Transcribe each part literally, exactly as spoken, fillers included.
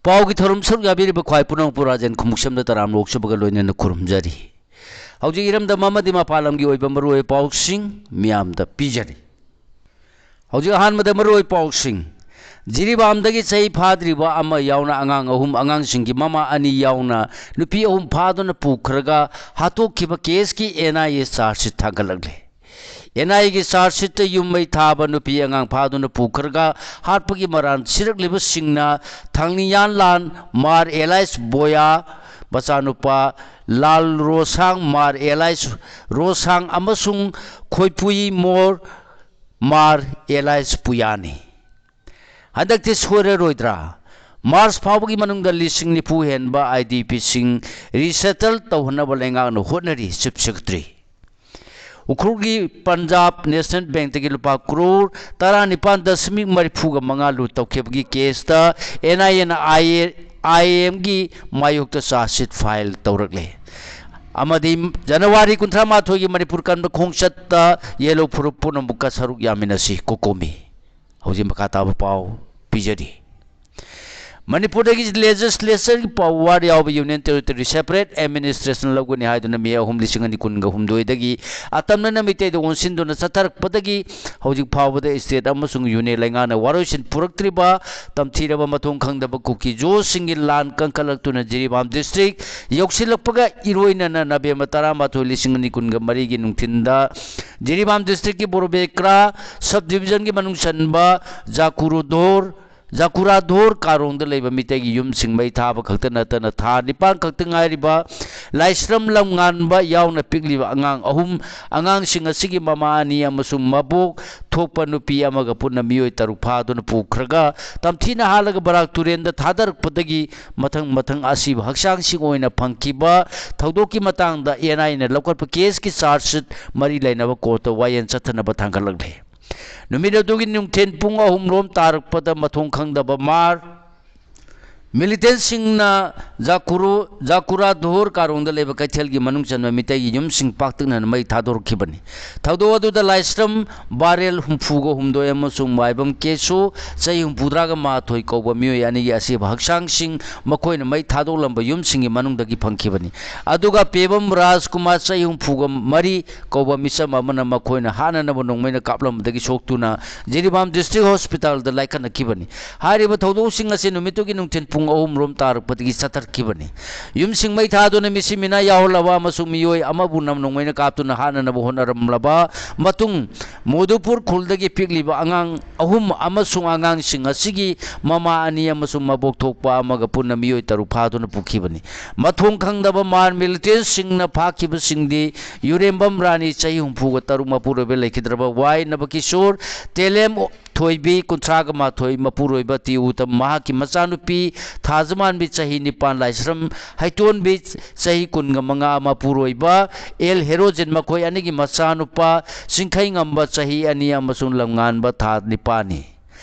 ꯄꯥꯎꯒꯤ ꯊꯧꯔꯝ ꯁꯔꯨꯛ ꯌꯥꯕꯤꯔꯤꯕ ꯈ꯭ꯋꯥꯏ ꯄꯨꯝꯅꯃꯛꯄꯨ ꯔꯥꯖꯦꯟ ꯈꯨꯃꯨꯛꯁꯝꯗ ꯇꯔꯥꯝꯅ ꯑꯣꯛꯆꯕꯒ ꯂꯣꯏꯅꯅ ꯈꯨꯔꯨꯝꯖꯔꯤ꯫ ꯍꯧꯖꯤꯛ ꯏꯔꯝꯗꯝ ꯑꯃꯗꯤ ꯃꯄꯥꯟ ꯂꯝꯒꯤ ꯑꯣꯏꯕ ꯃꯔꯨꯑꯣꯏꯕ ꯄꯥꯎꯁꯤꯡ ꯃꯤꯌꯥꯝꯗ ꯄꯤꯖꯔꯤ꯫ ꯍꯧꯖꯤꯛ ꯑꯍꯥꯟꯕꯗ ꯃꯔꯨꯑꯣꯏꯕ ꯄꯥꯎꯁꯤꯡ꯫ ꯖꯤꯔꯤꯕꯥꯝꯗꯒꯤ ꯆꯍꯤ ꯐꯥꯗ꯭ꯔꯤꯕ ꯑꯃ ꯌꯥꯎꯅ ꯑꯉꯥꯡ ꯑꯍꯨꯝ, ꯑꯉꯥꯡꯁꯤꯡꯒꯤ ꯃꯃꯥ ꯑꯅꯤ ꯌꯥꯎꯅ ꯅꯨꯄꯤ ꯑꯍꯨꯝ ꯐꯥꯗꯨꯅ ꯄꯨꯈ꯭ꯔꯒ ꯍꯥꯠꯇꯣꯛꯈꯤꯕ ꯀꯦꯁꯀꯤ N I A charge sheet ꯊꯥꯡꯒꯠꯂꯛꯂꯦ꯫ ꯑꯦꯟ ꯑꯥꯏ ꯑꯦꯒꯤ ꯆꯥꯔꯖ ꯁꯤꯠꯇ ꯌꯨꯝ ꯃꯩ ꯊꯥꯕ ꯅꯨꯄꯤ ꯑꯉꯥꯡ ꯐꯥꯗꯨꯅ ꯄꯨꯈ꯭ꯔꯒ ꯍꯥꯠꯄꯒꯤ ꯃꯔꯥꯜ ꯁꯤꯔꯛꯂꯤꯕꯁꯤꯡꯅ ꯊꯥꯡꯅꯤꯌꯥꯟꯂꯥꯟ ꯃꯥꯔ ꯑꯦꯂꯥꯏꯁ ꯕꯣꯌꯥ, ꯃꯆꯥꯅꯨꯄꯥ ꯂꯥꯜ ꯔꯣꯁꯥꯡ ꯃꯥꯔ ꯑꯦꯂꯥꯏꯁ ꯔꯣꯁꯥꯡ ꯑꯃꯁꯨꯡ ꯈꯣꯏꯄꯨꯏ ꯃꯣꯔ ꯃꯥꯔ ꯑꯦꯂꯥꯏꯁ ꯄꯨꯌꯥꯅꯤ꯫ ꯍꯟꯗꯛꯇꯤ ꯁꯣꯏꯔꯔꯣꯏꯗ꯭ꯔꯥ? ꯃꯥꯔꯆ ꯐꯥꯎꯕꯒꯤ ꯃꯅꯨꯡꯗ ꯂꯤꯁꯤꯡ ꯅꯤꯐꯨ ꯍꯦꯟꯕ ꯑꯥꯏ ꯗꯤ ꯄꯤꯁꯤꯡ ꯔꯤꯁꯦꯇꯜ ꯇꯧꯍꯟꯅꯕ ꯂꯩꯉꯥꯛꯅ ꯍꯣꯠꯅꯔꯤ, ꯆꯤꯐ ꯁꯦꯀ꯭ꯔꯦꯇꯔꯤ꯫ ꯎꯈ꯭ꯔꯨꯜꯒꯤ ꯄꯟꯖꯥꯕ ꯅꯦꯁꯅꯦꯜ ꯕꯦꯡꯛꯇꯒꯤ ꯂꯨꯄꯥ ꯀ꯭ꯔꯣꯔ ꯇꯔꯥꯅꯤꯄꯥꯟ ꯗꯁꯃꯤꯛ ꯃꯔꯤꯐꯨꯒ ꯃꯉꯥ ꯂꯨꯠ ꯇꯧꯈꯤꯕꯒꯤ ꯀꯦꯁꯇ ꯑꯦꯟ ꯑꯥꯏ ꯑꯦꯅ ꯑꯥꯏ ꯑꯦ, ꯑꯥꯏ ꯑꯦꯝꯒꯤ ꯃꯥꯌꯣꯛꯇ ꯆꯥꯔꯖ ꯁꯤꯠ ꯐꯥꯏꯜ ꯇꯧꯔꯛꯂꯦ꯫ ꯑꯃꯗꯤ ꯖꯅꯋꯥꯔꯤ ꯀꯨꯟꯊ꯭ꯔꯥ ꯃꯥꯊꯣꯏꯒꯤ ꯃꯅꯤꯄꯨꯔ ꯀꯟꯕ ꯈꯣꯡꯆꯠꯇ ꯌꯦꯜꯍꯧ ꯐꯨꯔꯨꯞ ꯄꯨꯝꯅꯃꯛꯀ ꯁꯔꯨꯛ ꯌꯥꯃꯤꯟꯅꯁꯤ, ꯀꯣꯀꯣꯃꯤ꯫ ꯍꯧꯖꯤꯛ ꯃꯈꯥ ꯇꯥꯕ ꯄꯥꯎ ꯄꯤꯖꯔꯤ꯫ ꯃꯅꯤꯄꯨꯔꯗꯒꯤ ꯂꯦꯖꯤꯁꯂꯦꯆꯔꯒꯤ ꯄꯥꯋꯔ ꯌꯥꯎꯕ ꯌꯨꯅꯤꯌꯟ ꯇꯦꯔꯤꯇꯣꯔꯤ ꯁꯦꯄꯔꯦꯠ ꯑꯦꯗꯃꯤꯅꯤꯁꯇ꯭ꯔꯦꯁꯟ ꯂꯧꯒꯅꯤ ꯍꯥꯏꯗꯨꯅ ꯃꯦ ꯑꯍꯨꯝ, ꯂꯤꯁꯤꯡ ꯑꯅꯤ ꯀꯨꯟꯒ ꯍꯨꯝꯗꯣꯏꯗꯒꯤ ꯑꯇꯝꯅꯅ ꯃꯤꯇꯩꯗ ꯑꯣꯟꯁꯤꯟꯗꯨꯅ ꯆꯠꯊꯔꯛꯄꯗꯒꯤ ꯍꯧꯖꯤꯛ ꯐꯥꯎꯕꯗ ꯁ꯭ꯇꯦꯠ ꯑꯃꯁꯨꯡ ꯌꯨꯅꯤꯌꯟ ꯂꯩꯉꯥꯛꯅ ꯋꯥꯔꯣꯏꯁꯤꯟ ꯄꯨꯔꯛꯇ꯭ꯔꯤꯕ ꯇꯝꯊꯤꯔꯕ ꯃꯊꯣꯡ ꯈꯪꯗꯕ ꯀꯨꯀꯤ ꯖꯣꯁꯤꯡꯒꯤ ꯂꯥꯟ ꯀꯟꯈꯠꯂꯛꯇꯨꯅ ꯖꯤꯔꯤꯕꯥꯝ ꯗꯤꯁꯇ꯭ꯔꯤꯛ ꯌꯧꯁꯤꯜꯂꯛꯄꯒ ꯏꯔꯣꯏꯅꯅ ꯅꯕꯦꯝꯕꯔ ꯇꯔꯥꯃꯥꯊꯣꯏ, ꯂꯤꯁꯤꯡ ꯑꯅꯤ ꯀꯨꯟꯒ ꯃꯔꯤꯒꯤ ꯅꯨꯡꯊꯤꯟꯗ ꯖꯤꯔꯤꯕꯥꯝ ꯗꯤꯁꯇ꯭ꯔꯤꯛꯀꯤ ꯕꯣꯔꯣꯕꯦꯀ꯭ꯔꯥ ꯁꯕ ꯗꯤꯕꯤꯖꯟꯒꯤ ꯃꯅꯨꯡ ꯆꯟꯕ ꯖꯥꯀꯨꯔꯨꯗꯣꯔ ꯖꯥꯀꯨꯔꯥꯙꯣꯔ ꯀꯥꯔꯣꯡꯗ ꯂꯩꯕ ꯃꯤꯇꯩꯒꯤ ꯌꯨꯝꯁꯤꯡ ꯃꯩ ꯊꯥꯕ ꯈꯛꯇ ꯅꯠꯇꯅ ꯊꯥ ꯅꯤꯄꯥꯟ ꯈꯛꯇ ꯉꯥꯏꯔꯤꯕ ꯂꯥꯏꯁ꯭ꯔꯝ ꯂꯝꯉꯥꯟꯕ ꯌꯥꯎꯅ ꯄꯤꯛꯂꯤꯕ ꯑꯉꯥꯡ ꯑꯍꯨꯝ, ꯑꯉꯥꯡꯁꯤꯡ ꯑꯁꯤꯒꯤ ꯃꯃꯥ ꯑꯅꯤ ꯑꯃꯁꯨꯡ ꯃꯕꯣꯛ ꯊꯣꯛꯄ ꯅꯨꯄꯤ ꯑꯃꯒ ꯄꯨꯟꯅ ꯃꯤꯑꯣꯏ ꯇꯔꯨꯛ ꯐꯥꯗꯨꯅ ꯄꯨꯈ꯭ꯔꯒ ꯇꯝꯊꯤꯅ ꯍꯥꯠꯂꯒ ꯕꯔꯥꯛ ꯇꯨꯔꯦꯟꯗ ꯊꯥꯗꯔꯛꯄꯗꯒꯤ ꯃꯊꯪ ꯃꯊꯪ ꯑꯁꯤꯕ ꯍꯛꯆꯥꯡꯁꯤꯡ ꯑꯣꯏꯅ ꯐꯪꯈꯤꯕ ꯊꯧꯗꯣꯛꯀꯤ ꯃꯇꯥꯡꯗ ꯑꯦꯟ ꯑꯥꯏ ꯑꯦꯅ ꯂꯧꯈꯠꯄ ꯀꯦꯁꯀꯤ ꯆꯥꯔꯖ ꯁꯤꯠ ꯃꯔꯤ ꯂꯩꯅꯕ ꯀꯣꯔꯠꯇ ꯋꯥꯌꯦꯜ ꯆꯠꯊꯅꯕ ꯊꯥꯡꯒꯠꯂꯛꯂꯦ꯫ ꯅꯨꯃꯤꯠ ꯑꯗꯨꯒꯤ ꯅꯨꯡꯊꯤꯜ ꯄꯨꯡ ꯑꯍꯨꯝ ꯔꯣꯝ ꯇꯥꯔꯛꯄꯗ ꯃꯊꯣꯡ ꯈꯪꯗꯕ ꯃꯥꯔ Militantꯁꯤꯡꯅ ꯖꯥꯀꯨꯔꯨ, ꯖꯥꯀꯨꯔꯥ ꯙꯣꯔ ꯀꯥꯔꯣꯡꯗ ꯂꯩꯕ ꯀꯩꯊꯦꯜꯒꯤ ꯃꯅꯨꯡ ꯆꯟꯕ ꯃꯤꯇꯩꯒꯤ ꯌꯨꯝꯁꯤꯡ ꯄꯥꯛꯇꯛꯅꯅ ꯃꯩ ꯊꯥꯗꯣꯔꯛꯈꯤꯕꯅꯤ꯫ ꯊꯧꯗꯣꯛ ꯑꯗꯨꯗ ꯂꯥꯏꯁ꯭ꯔꯝ ꯕꯥꯔꯦꯜ ꯍꯨꯝꯐꯨꯒ ꯍꯨꯝꯗꯣꯏ ꯑꯃꯁꯨꯡ ꯃꯥꯏꯕꯝ ꯀꯦꯁꯨ ꯆꯍꯤ ꯍꯨꯝꯐꯨꯇꯔꯥꯒ ꯃꯥꯊꯣꯏ ꯀꯧꯕ ꯃꯤꯑꯣꯏ ꯑꯅꯤꯒꯤ ꯑꯁꯤꯕ ꯍꯛꯆꯥꯡꯁꯤꯡ ꯃꯈꯣꯏꯅ ꯃꯩ ꯊꯥꯗꯣꯛꯂꯝꯕ ꯌꯨꯝꯁꯤꯡꯒꯤ ꯃꯅꯨꯡꯗꯒꯤ ꯐꯪꯈꯤꯕꯅꯤ꯫ ꯑꯗꯨꯒ ꯄꯦꯕꯝ ꯔꯥꯖꯀꯨꯃꯥꯔ ꯆꯍꯤ ꯍꯨꯝꯐꯨꯒ ꯃꯔꯤ ꯀꯧꯕ ꯃꯤꯆꯝ ꯑꯃꯅ ꯃꯈꯣꯏꯅ ꯍꯥꯠꯅꯅꯕ ꯅꯣꯡꯃꯩꯅ ꯀꯥꯞꯂꯝꯕꯗꯒꯤ ꯁꯣꯛꯇꯨꯅ ꯖꯤꯔꯤꯕꯥꯝ ꯗꯤꯁꯇ꯭ꯔꯤꯛ ꯍꯣꯁꯄꯤꯇꯥꯜꯗ ꯂꯥꯏꯀꯠꯅꯈꯤꯕꯅꯤ꯫ ꯍꯥꯏꯔꯤꯕ ꯊꯧꯗꯣꯛꯁꯤꯡ ꯑꯁꯤ ꯅꯨꯃꯤꯠꯇꯨꯒꯤ ꯅꯨꯡꯊꯤꯜ ꯄꯨꯡ ꯑꯍꯨꯝ ꯔꯣꯝ ꯇꯥꯔꯛꯄꯗꯒꯤ ꯆꯠꯊꯔꯛꯈꯤꯕꯅꯤ꯫ ꯌꯨꯝꯁꯤꯡ ꯃꯩ ꯊꯥꯗꯨꯅ ꯃꯤꯁꯤ ꯃꯤꯅꯥ ꯌꯥꯎꯍꯜꯂꯕ ꯑꯃꯁꯨꯡ ꯃꯤꯑꯣꯏ ꯑꯃꯕꯨ ꯅꯝ ꯅꯣꯡꯃꯩꯅ ꯀꯥꯞꯇꯨꯅ ꯍꯥꯠꯅꯅꯕ ꯍꯣꯠꯅꯔꯝꯂꯕ ꯃꯇꯨꯡ, ꯃꯣꯗꯨꯄꯨꯔ ꯈꯨꯜꯗꯒꯤ ꯄꯤꯛꯂꯤꯕ ꯑꯉꯥꯡ ꯑꯍꯨꯝ ꯑꯃꯁꯨꯡ ꯑꯉꯥꯡꯁꯤꯡ ꯑꯁꯤꯒꯤ ꯃꯃꯥ ꯑꯅꯤ ꯑꯃꯁꯨꯡ ꯃꯕꯣꯛ ꯊꯣꯛꯄ ꯑꯃꯒ ꯄꯨꯟꯅ ꯃꯤꯑꯣꯏ ꯇꯔꯨꯛ ꯐꯥꯗꯨꯅ ꯄꯨꯈꯤꯕꯅꯤ꯫ ꯃꯊꯣꯡ ꯈꯪꯗꯕ ꯃꯥꯔ ꯃꯤꯂꯤꯇꯦꯟꯁꯤꯡꯅ ꯐꯥꯈꯤꯕꯁꯤꯡꯗꯤ ꯌꯨꯔꯦꯝꯕꯝ ꯔꯥꯅꯤ ꯆꯍꯤ ꯍꯨꯝꯐꯨꯒ ꯇꯔꯨꯛ ꯃꯄꯨꯔꯣꯏꯕ ꯂꯩꯈꯤꯗ꯭ꯔꯕ ꯋꯥꯏ ꯅꯕꯀꯤꯁꯣꯔ, ꯇꯦꯂꯦꯝ ꯊꯣꯏꯕꯤ ꯀꯨꯟꯊ꯭ꯔꯥꯒ ꯃꯥꯊꯣꯏ ꯃꯄꯨꯔꯣꯏꯕ ꯇꯤꯎꯇꯝ, ꯃꯍꯥꯛꯀꯤ ꯃꯆꯥꯅꯨꯄꯤ ꯊꯥꯖꯃꯥꯟꯕꯤ ꯆꯍꯤ ꯅꯤꯄꯥꯟ, ꯂꯥꯏꯁ꯭ꯔꯝ ꯍꯩꯇꯣꯟꯕꯤ ꯆꯍꯤ ꯀꯨꯟꯒ ꯃꯉꯥ ꯃꯄꯨꯔꯣꯏꯕ ꯑꯦꯜ ꯍꯦꯔꯣꯖꯤꯟ, ꯃꯈꯣꯏ ꯑꯅꯤꯒꯤ ꯃꯆꯥꯅꯨꯄꯥ ꯆꯤꯡꯈꯩꯉꯝꯕ ꯆꯍꯤ ꯑꯅꯤ ꯑꯃꯁꯨꯡ ꯂꯝꯉꯥꯟꯕ ꯊꯥ ꯅꯤꯄꯥꯟꯅꯤ꯫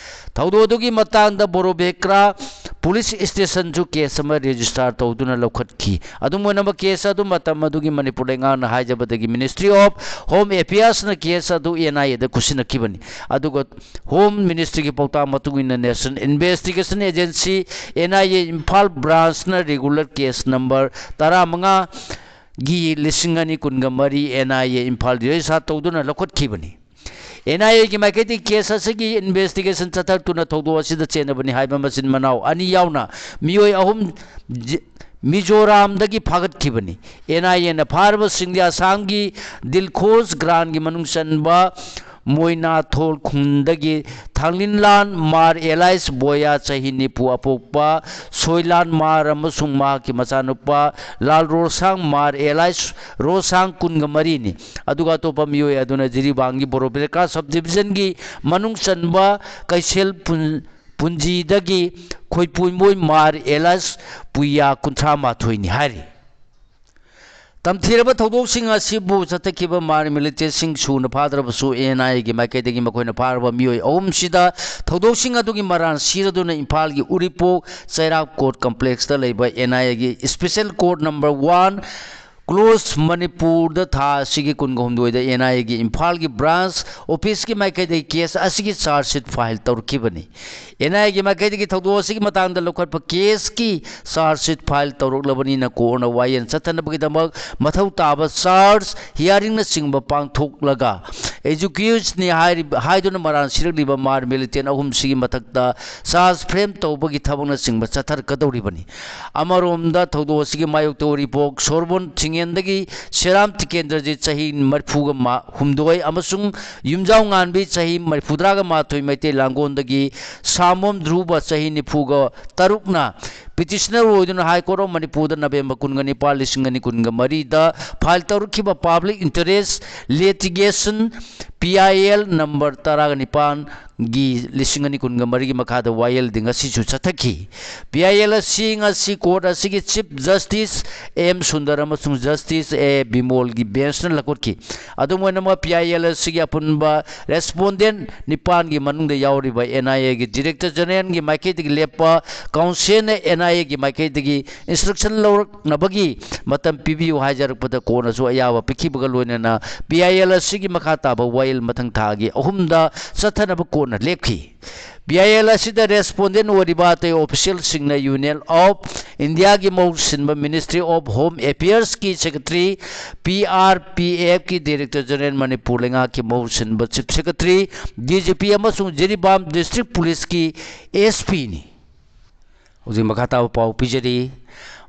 ꯊꯧꯗꯣꯛ ꯑꯗꯨꯒꯤ ꯃꯇꯥꯡꯗ ꯕꯣꯔꯣꯕꯦꯀ꯭ꯔꯥ ꯄꯨꯂꯤꯁ ꯁ꯭ꯇꯦꯁꯟꯁꯨ ꯀꯦꯁ ꯑꯃ ꯔꯦꯖꯤꯁꯇꯥꯔ ꯇꯧꯗꯨꯅ ꯂꯧꯈꯠꯈꯤ꯫ ꯑꯗꯨꯝ ꯑꯣꯏꯅꯃꯛ, ꯀꯦꯁ ꯑꯗꯨ ꯃꯇꯝ ꯑꯗꯨꯒꯤ ꯃꯅꯤꯄꯨꯔ ꯂꯩꯉꯥꯛꯅ ꯍꯥꯏꯖꯕꯗꯒꯤ Ministry of Home Affairsꯅ ꯀꯦꯁ ꯑꯗꯨ NIAꯗ ꯈꯨꯠꯁꯤꯟꯅꯈꯤꯕꯅꯤ꯫ ꯑꯗꯨꯒ Home Ministryꯒꯤ ꯄꯥꯎꯇꯥꯛ ꯃꯇꯨꯡ ꯏꯟꯅ National Investigation Agency, NIA Imphal branchꯅ regular case number ꯇꯔꯥꯃꯉꯥꯒꯤ ꯂꯤꯁꯤꯡ ꯑꯅꯤ ꯀꯨꯟꯒ ꯃꯔꯤ NIA ꯏꯝꯐꯥꯜ register ꯇꯧꯗꯨꯅ ꯂꯧꯈꯠꯈꯤꯕꯅꯤ꯫ NIAꯒꯤ ꯃꯥꯏꯀꯩꯗꯒꯤ ꯀꯦꯁ ꯑꯁꯤꯒꯤ ꯏꯟꯚꯦꯁꯇꯤꯒꯦꯁꯟ ꯆꯠꯊꯔꯛꯇꯨꯅ ꯊꯧꯗꯣꯛ ꯑꯁꯤꯗ ꯆꯦꯟꯅꯕꯅꯤ ꯍꯥꯏꯕ ꯃꯆꯤꯟ ꯃꯅꯥꯎ ꯑꯅꯤ ꯌꯥꯎꯅ ꯃꯤꯑꯣꯏ ꯑꯍꯨꯝ ꯖꯤ-, ꯃꯤꯖꯣꯔꯥꯝꯗꯒꯤ ꯐꯥꯒꯠꯈꯤꯕꯅꯤ꯫ NIAꯅ ꯐꯥꯔꯕꯁꯤꯡꯗꯤ ꯑꯁꯥꯝꯒꯤ ꯗꯤꯜꯈꯣꯖ ꯒ꯭ꯔꯥꯟꯒꯤ ꯃꯅꯨꯡ ꯆꯟꯕ ꯃꯣꯏꯅꯥꯊꯣꯜ ꯈꯨꯟꯗꯒꯤ ꯊꯥꯡꯂꯤꯟꯂꯥꯟ ꯃꯥꯔ ꯑꯦꯂꯥꯏꯁ ꯕꯣꯌꯥ, ꯆꯍꯤ ꯅꯤꯐꯨ ꯑꯄꯣꯛꯄ, ꯁꯣꯏꯂꯥꯟ ꯃꯥꯔ ꯑꯃꯁꯨꯡ ꯃꯍꯥꯛꯀꯤ ꯃꯆꯥꯅꯨꯄꯥ ꯂꯥꯜ ꯔꯣꯁꯥꯡ ꯃꯥꯔ ꯑꯦꯂꯥꯏꯁ ꯔꯣꯁꯥꯡ, ꯀꯨꯟꯒ ꯃꯔꯤꯅꯤ꯫ ꯑꯗꯨꯒ ꯑꯇꯣꯞꯄ ꯃꯤꯑꯣꯏ ꯑꯗꯨꯅ ꯖꯤꯔꯤꯕꯥꯝꯒꯤ ꯕꯣꯔꯣꯕꯦꯀ꯭ꯔꯥ sub divisionꯒꯤ ꯃꯅꯨꯡ ꯆꯟꯕ ꯀꯩꯁꯦꯜ ꯄꯨꯟ-, ꯄꯨꯟꯖꯤꯗꯒꯤ ꯈꯣꯏꯄꯨꯏꯃꯣꯏ ꯃꯥꯔ ꯑꯦꯂꯥꯏꯁ ꯄꯨꯌꯥ, ꯀꯨꯟꯊ꯭ꯔꯥ ꯃꯥꯊꯣꯏꯅꯤ ꯍꯥꯏꯔꯤ꯫ ꯇꯝꯊꯤꯔꯕ ꯊꯧꯗꯣꯛꯁꯤꯡ ꯑꯁꯤꯕꯨ ꯆꯠꯊꯈꯤꯕ ꯃꯥꯔ ꯃꯤꯂꯤꯇꯦꯟꯁꯤꯡ ꯁꯨꯅ ꯐꯥꯗ꯭ꯔꯕꯁꯨ, ꯑꯦꯟ ꯑꯥꯏ ꯑꯦꯒꯤ ꯃꯥꯏꯀꯩꯗꯒꯤ ꯃꯈꯣꯏꯅ ꯐꯥꯔꯕ ꯃꯤꯑꯣꯏ ꯑꯍꯨꯝꯁꯤꯗ ꯊꯧꯗꯣꯛꯁꯤꯡ ꯑꯗꯨꯒꯤ ꯃꯔꯥꯜ ꯁꯤꯔꯗꯨꯅ ꯏꯝꯐꯥꯜꯒꯤ ꯎꯔꯤꯄꯣꯛ ꯆꯩꯔꯥꯛ ꯀꯣꯔꯠ ꯀꯝꯄ꯭ꯂꯦꯛꯁꯇ ꯂꯩꯕ ꯑꯦꯟ ꯑꯥꯏ ꯑꯦꯒꯤ special court number one close ꯃꯅꯤꯄꯨꯔꯗ ꯊꯥ ꯑꯁꯤꯒꯤ ꯀꯨꯟꯒ ꯍꯨꯝꯗꯣꯏꯗ ꯑꯦꯟ ꯑꯥꯏ ꯑꯦꯒꯤ ꯏꯝꯐꯥꯜꯒꯤ ꯕ꯭ꯔꯥꯟꯁ ꯑꯣꯐꯤꯁꯀꯤ ꯃꯥꯏꯀꯩꯗꯒꯤ ꯀꯦꯁ ꯑꯁꯤꯒꯤ charge seat file ꯇꯧꯔꯛꯈꯤꯕꯅꯤ꯫ And I ꯑꯦꯒꯤ ꯃꯥꯏꯀꯩꯗꯒꯤ ꯊꯧꯗꯣꯛ ꯑꯁꯤꯒꯤ ꯃꯇꯥꯡꯗ ꯂꯧꯈꯠꯄ ꯀꯦꯁꯀꯤ ꯆꯥꯔꯖ ꯁꯤꯠ ꯐꯥꯏꯜ ꯇꯧꯔꯛꯂꯕꯅꯤꯅ ꯀꯣꯔꯠꯅ ꯋꯥꯌꯦꯜ ꯆꯠꯊꯅꯕꯒꯤꯗꯃꯛ ꯃꯊꯧ ꯇꯥꯕ ꯆꯥꯔꯖ ꯍꯤꯌꯥꯔꯤꯡꯅꯆꯤꯡꯕ ꯄꯥꯡꯊꯣꯛꯂꯒ ꯑꯦꯖꯨꯀ꯭ꯌꯨꯁꯅꯤ ꯍꯥꯏꯔꯤꯕ, ꯍꯥꯏꯗꯨꯅ ꯃꯔꯥꯜ ꯁꯤꯔꯛꯂꯤꯕ ꯃꯥꯔ ꯃꯤꯂꯤꯇꯦꯟ ꯑꯍꯨꯝꯁꯤꯒꯤ ꯃꯊꯛꯇ ꯆꯥꯔꯖ ꯐ꯭ꯔꯦꯝ ꯇꯧꯕꯒꯤ ꯊꯕꯛꯅꯆꯤꯡꯕ ꯆꯠꯊꯔꯛꯀꯗꯧꯔꯤꯕꯅꯤ꯫ ꯑꯃꯔꯣꯝꯗ ꯊꯧꯗꯣꯛ ꯑꯁꯤꯒꯤ ꯃꯥꯌꯣꯛꯇ ꯎꯔꯤꯄꯣꯛ ꯁꯣꯔꯕꯣꯟ ꯊꯤꯡꯉꯦꯟꯗꯒꯤ ꯁꯦꯔꯥꯝ ꯇꯤꯀꯦꯟꯗ꯭ꯔꯖꯤꯠ ꯆꯍꯤ ꯃꯔꯤꯐꯨꯒ ꯃꯥ-, ꯍꯨꯝꯗꯣꯏ ꯑꯃꯁꯨꯡ ꯌꯨꯝꯖꯥꯎ ꯉꯥꯟꯕꯤ ꯆꯍꯤ ꯃꯔꯤꯐꯨꯇꯔꯥꯒ ꯃꯥꯊꯣꯏ ꯃꯩꯇꯩ ꯂꯥꯡꯒꯣꯜꯗꯒꯤ ꯁꯥꯃꯣꯝ ꯙ꯭ꯔꯨꯕ ꯆꯍꯤ ꯅꯤꯐꯨꯒ ꯇꯔꯨꯛꯅ ꯄꯤꯇꯤꯁꯅꯔ ꯑꯣꯏꯗꯨꯅ ꯍꯥꯏ ꯀꯣꯔꯠ ꯑꯣꯐ ꯃꯅꯤꯄꯨꯔꯗ ꯅꯕꯦꯝꯕꯔ ꯀꯨꯟꯒ ꯅꯤꯄꯥꯜ, ꯂꯤꯁꯤꯡ ꯑꯅꯤ ꯀꯨꯟꯒ ꯃꯔꯤꯗ ꯐꯥꯏꯜ ꯇꯧꯔꯛꯈꯤꯕ public interest litigation P I L number ꯇꯔꯥꯒ ꯅꯤꯄꯥꯟꯒꯤ ꯂꯤꯁꯤꯡ ꯑꯅꯤ ꯀꯨꯟꯒ ꯃꯔꯤꯒꯤ ꯃꯈꯥꯗ ꯋꯥꯌꯦꯜꯗꯤ ꯉꯁꯤꯁꯨ ꯆꯠꯊꯈꯤ꯫ ꯄꯤ ꯑꯥꯏ ꯑꯦꯜ ꯑꯁꯤ ꯉꯁꯤ ꯀꯣꯔꯠ ꯑꯁꯤꯒꯤ ꯆꯤꯐ ꯖꯁꯇꯤꯁ ꯑꯦꯝ ꯁꯨꯟꯗꯔ ꯑꯃꯁꯨꯡ ꯖꯁꯇꯤꯁ ꯑꯦ ꯕꯤꯃꯣꯜꯒꯤ ꯕꯦꯟꯁꯅ ꯂꯧꯈꯠꯈꯤ꯫ ꯑꯗꯨꯝ ꯑꯣꯏꯅꯃꯛ, ꯄꯤ ꯑꯥꯏ ꯑꯦꯜ ꯑꯁꯤꯒꯤ ꯑꯄꯨꯟꯕ ꯔꯦꯁꯄꯣꯟꯗꯦꯟ ꯅꯤꯄꯥꯟꯒꯤ ꯃꯅꯨꯡꯗ ꯌꯥꯎꯔꯤꯕ ꯑꯦꯟ ꯑꯥꯏ ꯑꯦꯒꯤ ꯗꯤꯔꯦꯛꯇꯔ ꯖꯦꯅꯔꯦꯜꯒꯤ ꯃꯥꯏꯀꯩꯗꯒꯤ ꯂꯦꯞꯄ ꯀꯥꯎꯟꯁꯤꯜꯅ ꯑꯦꯟ ꯑꯥꯏ ꯑꯦꯒꯤ ꯃꯥꯏꯀꯩꯗꯒꯤ ꯏꯟꯁꯇ꯭ꯔꯛꯁꯟ ꯂꯧꯔꯛꯅꯕꯒꯤ ꯃꯇꯝ ꯄꯤꯕꯤꯌꯨ ꯍꯥꯏꯖꯔꯛꯄꯗ ꯀꯣꯔꯠꯅꯁꯨ ꯑꯌꯥꯕ ꯄꯤꯈꯤꯕꯒ ꯂꯣꯏꯅꯅ ꯄꯤ ꯑꯥꯏ ꯑꯦꯜ ꯑꯁꯤꯒꯤ ꯃꯈꯥ ꯇꯥꯕ ꯋꯥꯌꯦꯜ ꯃꯊꯪ ꯊꯥꯒꯤ ꯑꯍꯨꯝꯗ ꯆꯠꯊꯅꯕ ꯀꯣꯔꯠꯅ ꯂꯦꯞꯈꯤ꯫ ꯄꯤ ꯑꯥꯏ ꯑꯦꯜ ꯑꯁꯤꯗ ꯔꯦꯁꯄꯣꯟꯗꯦꯟ ꯑꯣꯏꯔꯤꯕ ꯑꯇꯩ ꯑꯣꯐꯤꯁꯤꯌꯦꯜꯁꯤꯡꯅ ꯌꯨꯅꯤꯌꯟ ꯑꯣꯐ ꯏꯟꯗꯤꯌꯥꯒꯤ ꯃꯍꯨꯠ ꯁꯤꯟꯕ ꯃꯤꯅꯤꯁꯇ꯭ꯔꯤ ꯑꯣꯐ ꯍꯣꯝ ꯑꯦꯐꯤꯌꯔꯁꯀꯤ ꯁꯦꯀ꯭ꯔꯦꯇꯔꯤ, ꯄꯤ ꯑꯥꯔ ꯄꯤ ꯑꯦꯐꯀꯤ ꯗꯤꯔꯦꯛꯇꯔ ꯖꯦꯅꯔꯦꯜ, ꯃꯅꯤꯄꯨꯔ ꯂꯩꯉꯥꯛꯀꯤ ꯃꯍꯨꯠ ꯁꯤꯟꯕ chief secretary, D G P ꯑꯃꯁꯨꯡ ꯖꯤꯔꯤꯕꯥꯝ ꯗꯤꯁꯇ꯭ꯔꯤꯛ ꯄꯨꯂꯤꯁꯀꯤ ꯑꯦꯁ ꯄꯤꯅꯤ꯫ ꯍꯧꯖꯤꯛ ꯃꯈꯥ ꯇꯥꯕ ꯄꯥꯎ ꯄꯤꯖꯔꯤ꯫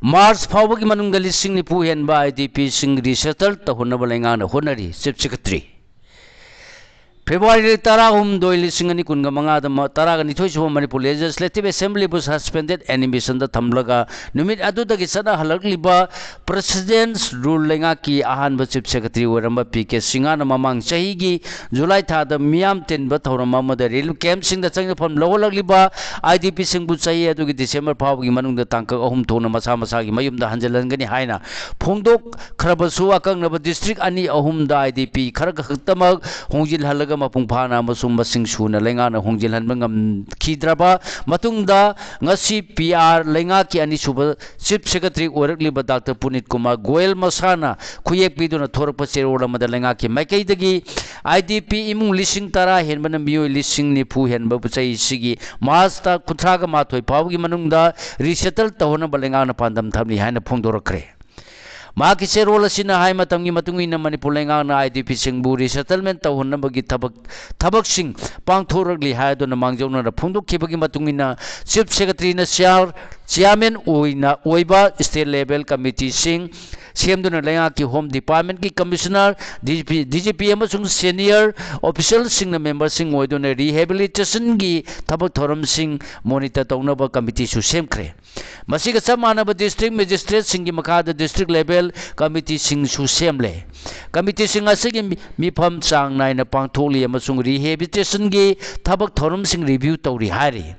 ꯃꯥꯔꯆ ꯐꯥꯎꯕꯒꯤ ꯃꯅꯨꯡꯗ ꯂꯤꯁꯤꯡ ꯅꯤꯐꯨ ꯍꯦꯟꯕ ꯑꯥꯏ ꯗꯤ ꯄꯤꯁꯤꯡ ꯔꯤꯁꯦꯇꯜ ꯇꯧꯍꯟꯅꯕ ꯂꯩꯉꯥꯛꯅ ꯍꯣꯠꯅꯔꯤ, ꯆꯤꯐ ꯁꯦꯀ꯭ꯔꯦꯇꯔꯤ꯫ ꯐꯦꯕ꯭ꯔꯨꯋꯥꯔꯤ ꯇꯔꯥꯍꯨꯝꯗꯣꯏ, ꯂꯤꯁꯤꯡ ꯑꯅꯤ ꯀꯨꯟꯒ ꯃꯉꯥꯗ ꯃ-, ꯇꯔꯥꯒ ꯅꯤꯊꯣꯏ ꯁꯨꯕ ꯃꯅꯤꯄꯨꯔ Legislative Assemblyꯕꯨ suspended animationꯗ ꯊꯝꯂꯒ ꯅꯨꯃꯤꯠ ꯑꯗꯨꯗꯒꯤ ꯆꯠꯅꯍꯜꯂꯛꯂꯤꯕ President's Rule ꯂꯩꯉꯥꯛꯀꯤ ꯑꯍꯥꯟꯕ Chief Secretary ꯑꯣꯏꯔꯝꯕ ꯄꯤ ꯀꯦ ꯁꯤꯡꯍꯅ ꯃꯃꯥꯡ ꯆꯍꯤꯒꯤ ꯖꯨꯂꯥꯏ ꯊꯥꯗ ꯃꯤꯌꯥꯝ ꯇꯤꯟꯕ ꯊꯧꯔꯝ ꯑꯃꯗ relief campꯁꯤꯡꯗ ꯆꯪꯖꯐꯝ ꯂꯧꯍꯜꯂꯛꯂꯤꯕ IDPꯁꯤꯡꯕꯨ ꯆꯍꯤ ꯑꯗꯨꯒꯤ ꯗꯤꯁꯦꯝꯕꯔ ꯐꯥꯎꯕꯒꯤ ꯃꯅꯨꯡꯗ ꯇꯥꯡꯀꯛ ꯑꯍꯨꯝ ꯊꯣꯛꯅ ꯃꯁꯥ ꯃꯁꯥꯒꯤ ꯃꯌꯨꯝꯗ ꯍꯟꯖꯤꯜꯍꯟꯒꯅꯤ ꯍꯥꯏꯅ ꯐꯣꯡꯗꯣꯛꯈ꯭ꯔꯕꯁꯨ, ꯑꯀꯛꯅꯕ district ꯑꯅꯤ ꯑꯍꯨꯝꯗ IDP ꯈꯔ ꯈꯛꯇꯃꯛ ꯍꯣꯡꯖꯤꯜꯍꯜꯂꯒ ꯃꯄꯨꯡ ꯐꯥꯅ ꯑꯃꯁꯨꯡ ꯃꯁꯤꯡ ꯁꯨꯅ ꯂꯩꯉꯥꯛꯅ ꯍꯣꯡꯖꯤꯜꯍꯟꯕ ꯉꯝꯈꯤꯗ꯭ꯔꯕ ꯃꯇꯨꯡꯗ, ꯉꯁꯤ ꯄꯤ ꯑꯥꯔ ꯂꯩꯉꯥꯛꯀꯤ ꯑꯅꯤꯁꯨꯕ Chief Secretary ꯑꯣꯏꯔꯛꯂꯤꯕ ꯗꯥꯛꯇꯔ ꯄꯨꯅꯤꯠ ꯀꯨꯃꯥꯔ ꯒꯣꯌꯜ ꯃꯁꯥꯅ ꯈꯨꯌꯦꯛ ꯄꯤꯗꯨꯅ ꯊꯣꯔꯛꯄ ꯆꯦꯔꯣꯜ ꯑꯃꯗ ꯂꯩꯉꯥꯛꯀꯤ ꯃꯥꯏꯀꯩꯗꯒꯤ IDP ꯏꯃꯨꯡ ꯂꯤꯁꯤꯡ ꯇꯔꯥ ꯍꯦꯟꯕꯅ ꯃꯤꯑꯣꯏ ꯂꯤꯁꯤꯡ ꯅꯤꯐꯨ ꯍꯦꯟꯕꯕꯨ ꯆꯍꯤꯁꯤꯒꯤ ꯃꯥꯔꯆ ꯇꯥꯡ ꯀꯨꯟꯊ꯭ꯔꯥꯒ ꯃꯥꯊꯣꯏ ꯐꯥꯎꯕꯒꯤ ꯃꯅꯨꯡꯗ resettle ꯇꯧꯍꯟꯅꯕ ꯂꯩꯉꯥꯛꯅ ꯄꯥꯟꯗꯝ ꯊꯝꯂꯤ ꯍꯥꯏꯅ ꯐꯣꯡꯗꯣꯔꯛꯈ꯭ꯔꯦ꯫ ꯃꯍꯥꯛꯀꯤ ꯆꯦꯔꯣꯜ ꯑꯁꯤꯅ ꯍꯥꯏ ꯃꯇꯝꯒꯤ ꯃꯇꯨꯡ ꯏꯟꯅ ꯃꯅꯤꯄꯨꯔ ꯂꯩꯉꯥꯛꯅ IDPꯁꯤꯡꯕꯨ resettlement ꯇꯧꯍꯟꯅꯕꯒꯤ ꯊꯕꯛ, ꯊꯕꯛꯁꯤꯡ ꯄꯥꯡꯊꯣꯔꯛꯂꯤ ꯍꯥꯏꯗꯨꯅ ꯃꯥꯡꯖꯧꯅꯅ ꯐꯣꯡꯗꯣꯛꯈꯤꯕꯒꯤ ꯃꯇꯨꯡ ꯏꯟꯅ Chief Secretaryꯅ ꯆꯤꯌꯥꯔ, Chairman ꯑꯣꯏꯅ ꯑꯣꯏꯕ state level committeeꯁꯤꯡ ꯁꯦꯝꯗꯨꯅ ꯂꯩꯉꯥꯛꯀꯤ Home Departmentꯀꯤ Commissioner, DGP, DGP ꯑꯃꯁꯨꯡ senior officialꯁꯤꯡꯅ memberꯁꯤꯡ ꯑꯣꯏꯗꯨꯅ rehabilitationꯒꯤ ꯊꯕꯛ ꯊꯧꯔꯝꯁꯤꯡ monitor ꯇꯧꯅꯕ committeeꯁꯨ ꯁꯦꯝꯈ꯭ꯔꯦ꯫ ꯃꯁꯤꯒ ꯆꯞ ꯃꯥꯟꯅꯕ district magistrateꯁꯤꯡꯒꯤ ꯃꯈꯥꯗ district level committeeꯁꯤꯡꯁꯨ ꯁꯦꯝꯂꯦ꯫ Committeeꯁꯤꯡ ꯑꯁꯤꯒꯤ ꯃꯤ-, ꯃꯤꯐꯝ ꯆꯥꯡ ꯅꯥꯏꯅ ꯄꯥꯡꯊꯣꯛꯂꯤ ꯑꯃꯁꯨꯡ rehabilitationꯒꯤ ꯊꯕꯛ ꯊꯧꯔꯝꯁꯤꯡ review ꯇꯧꯔꯤ ꯍꯥꯏꯔꯤ꯫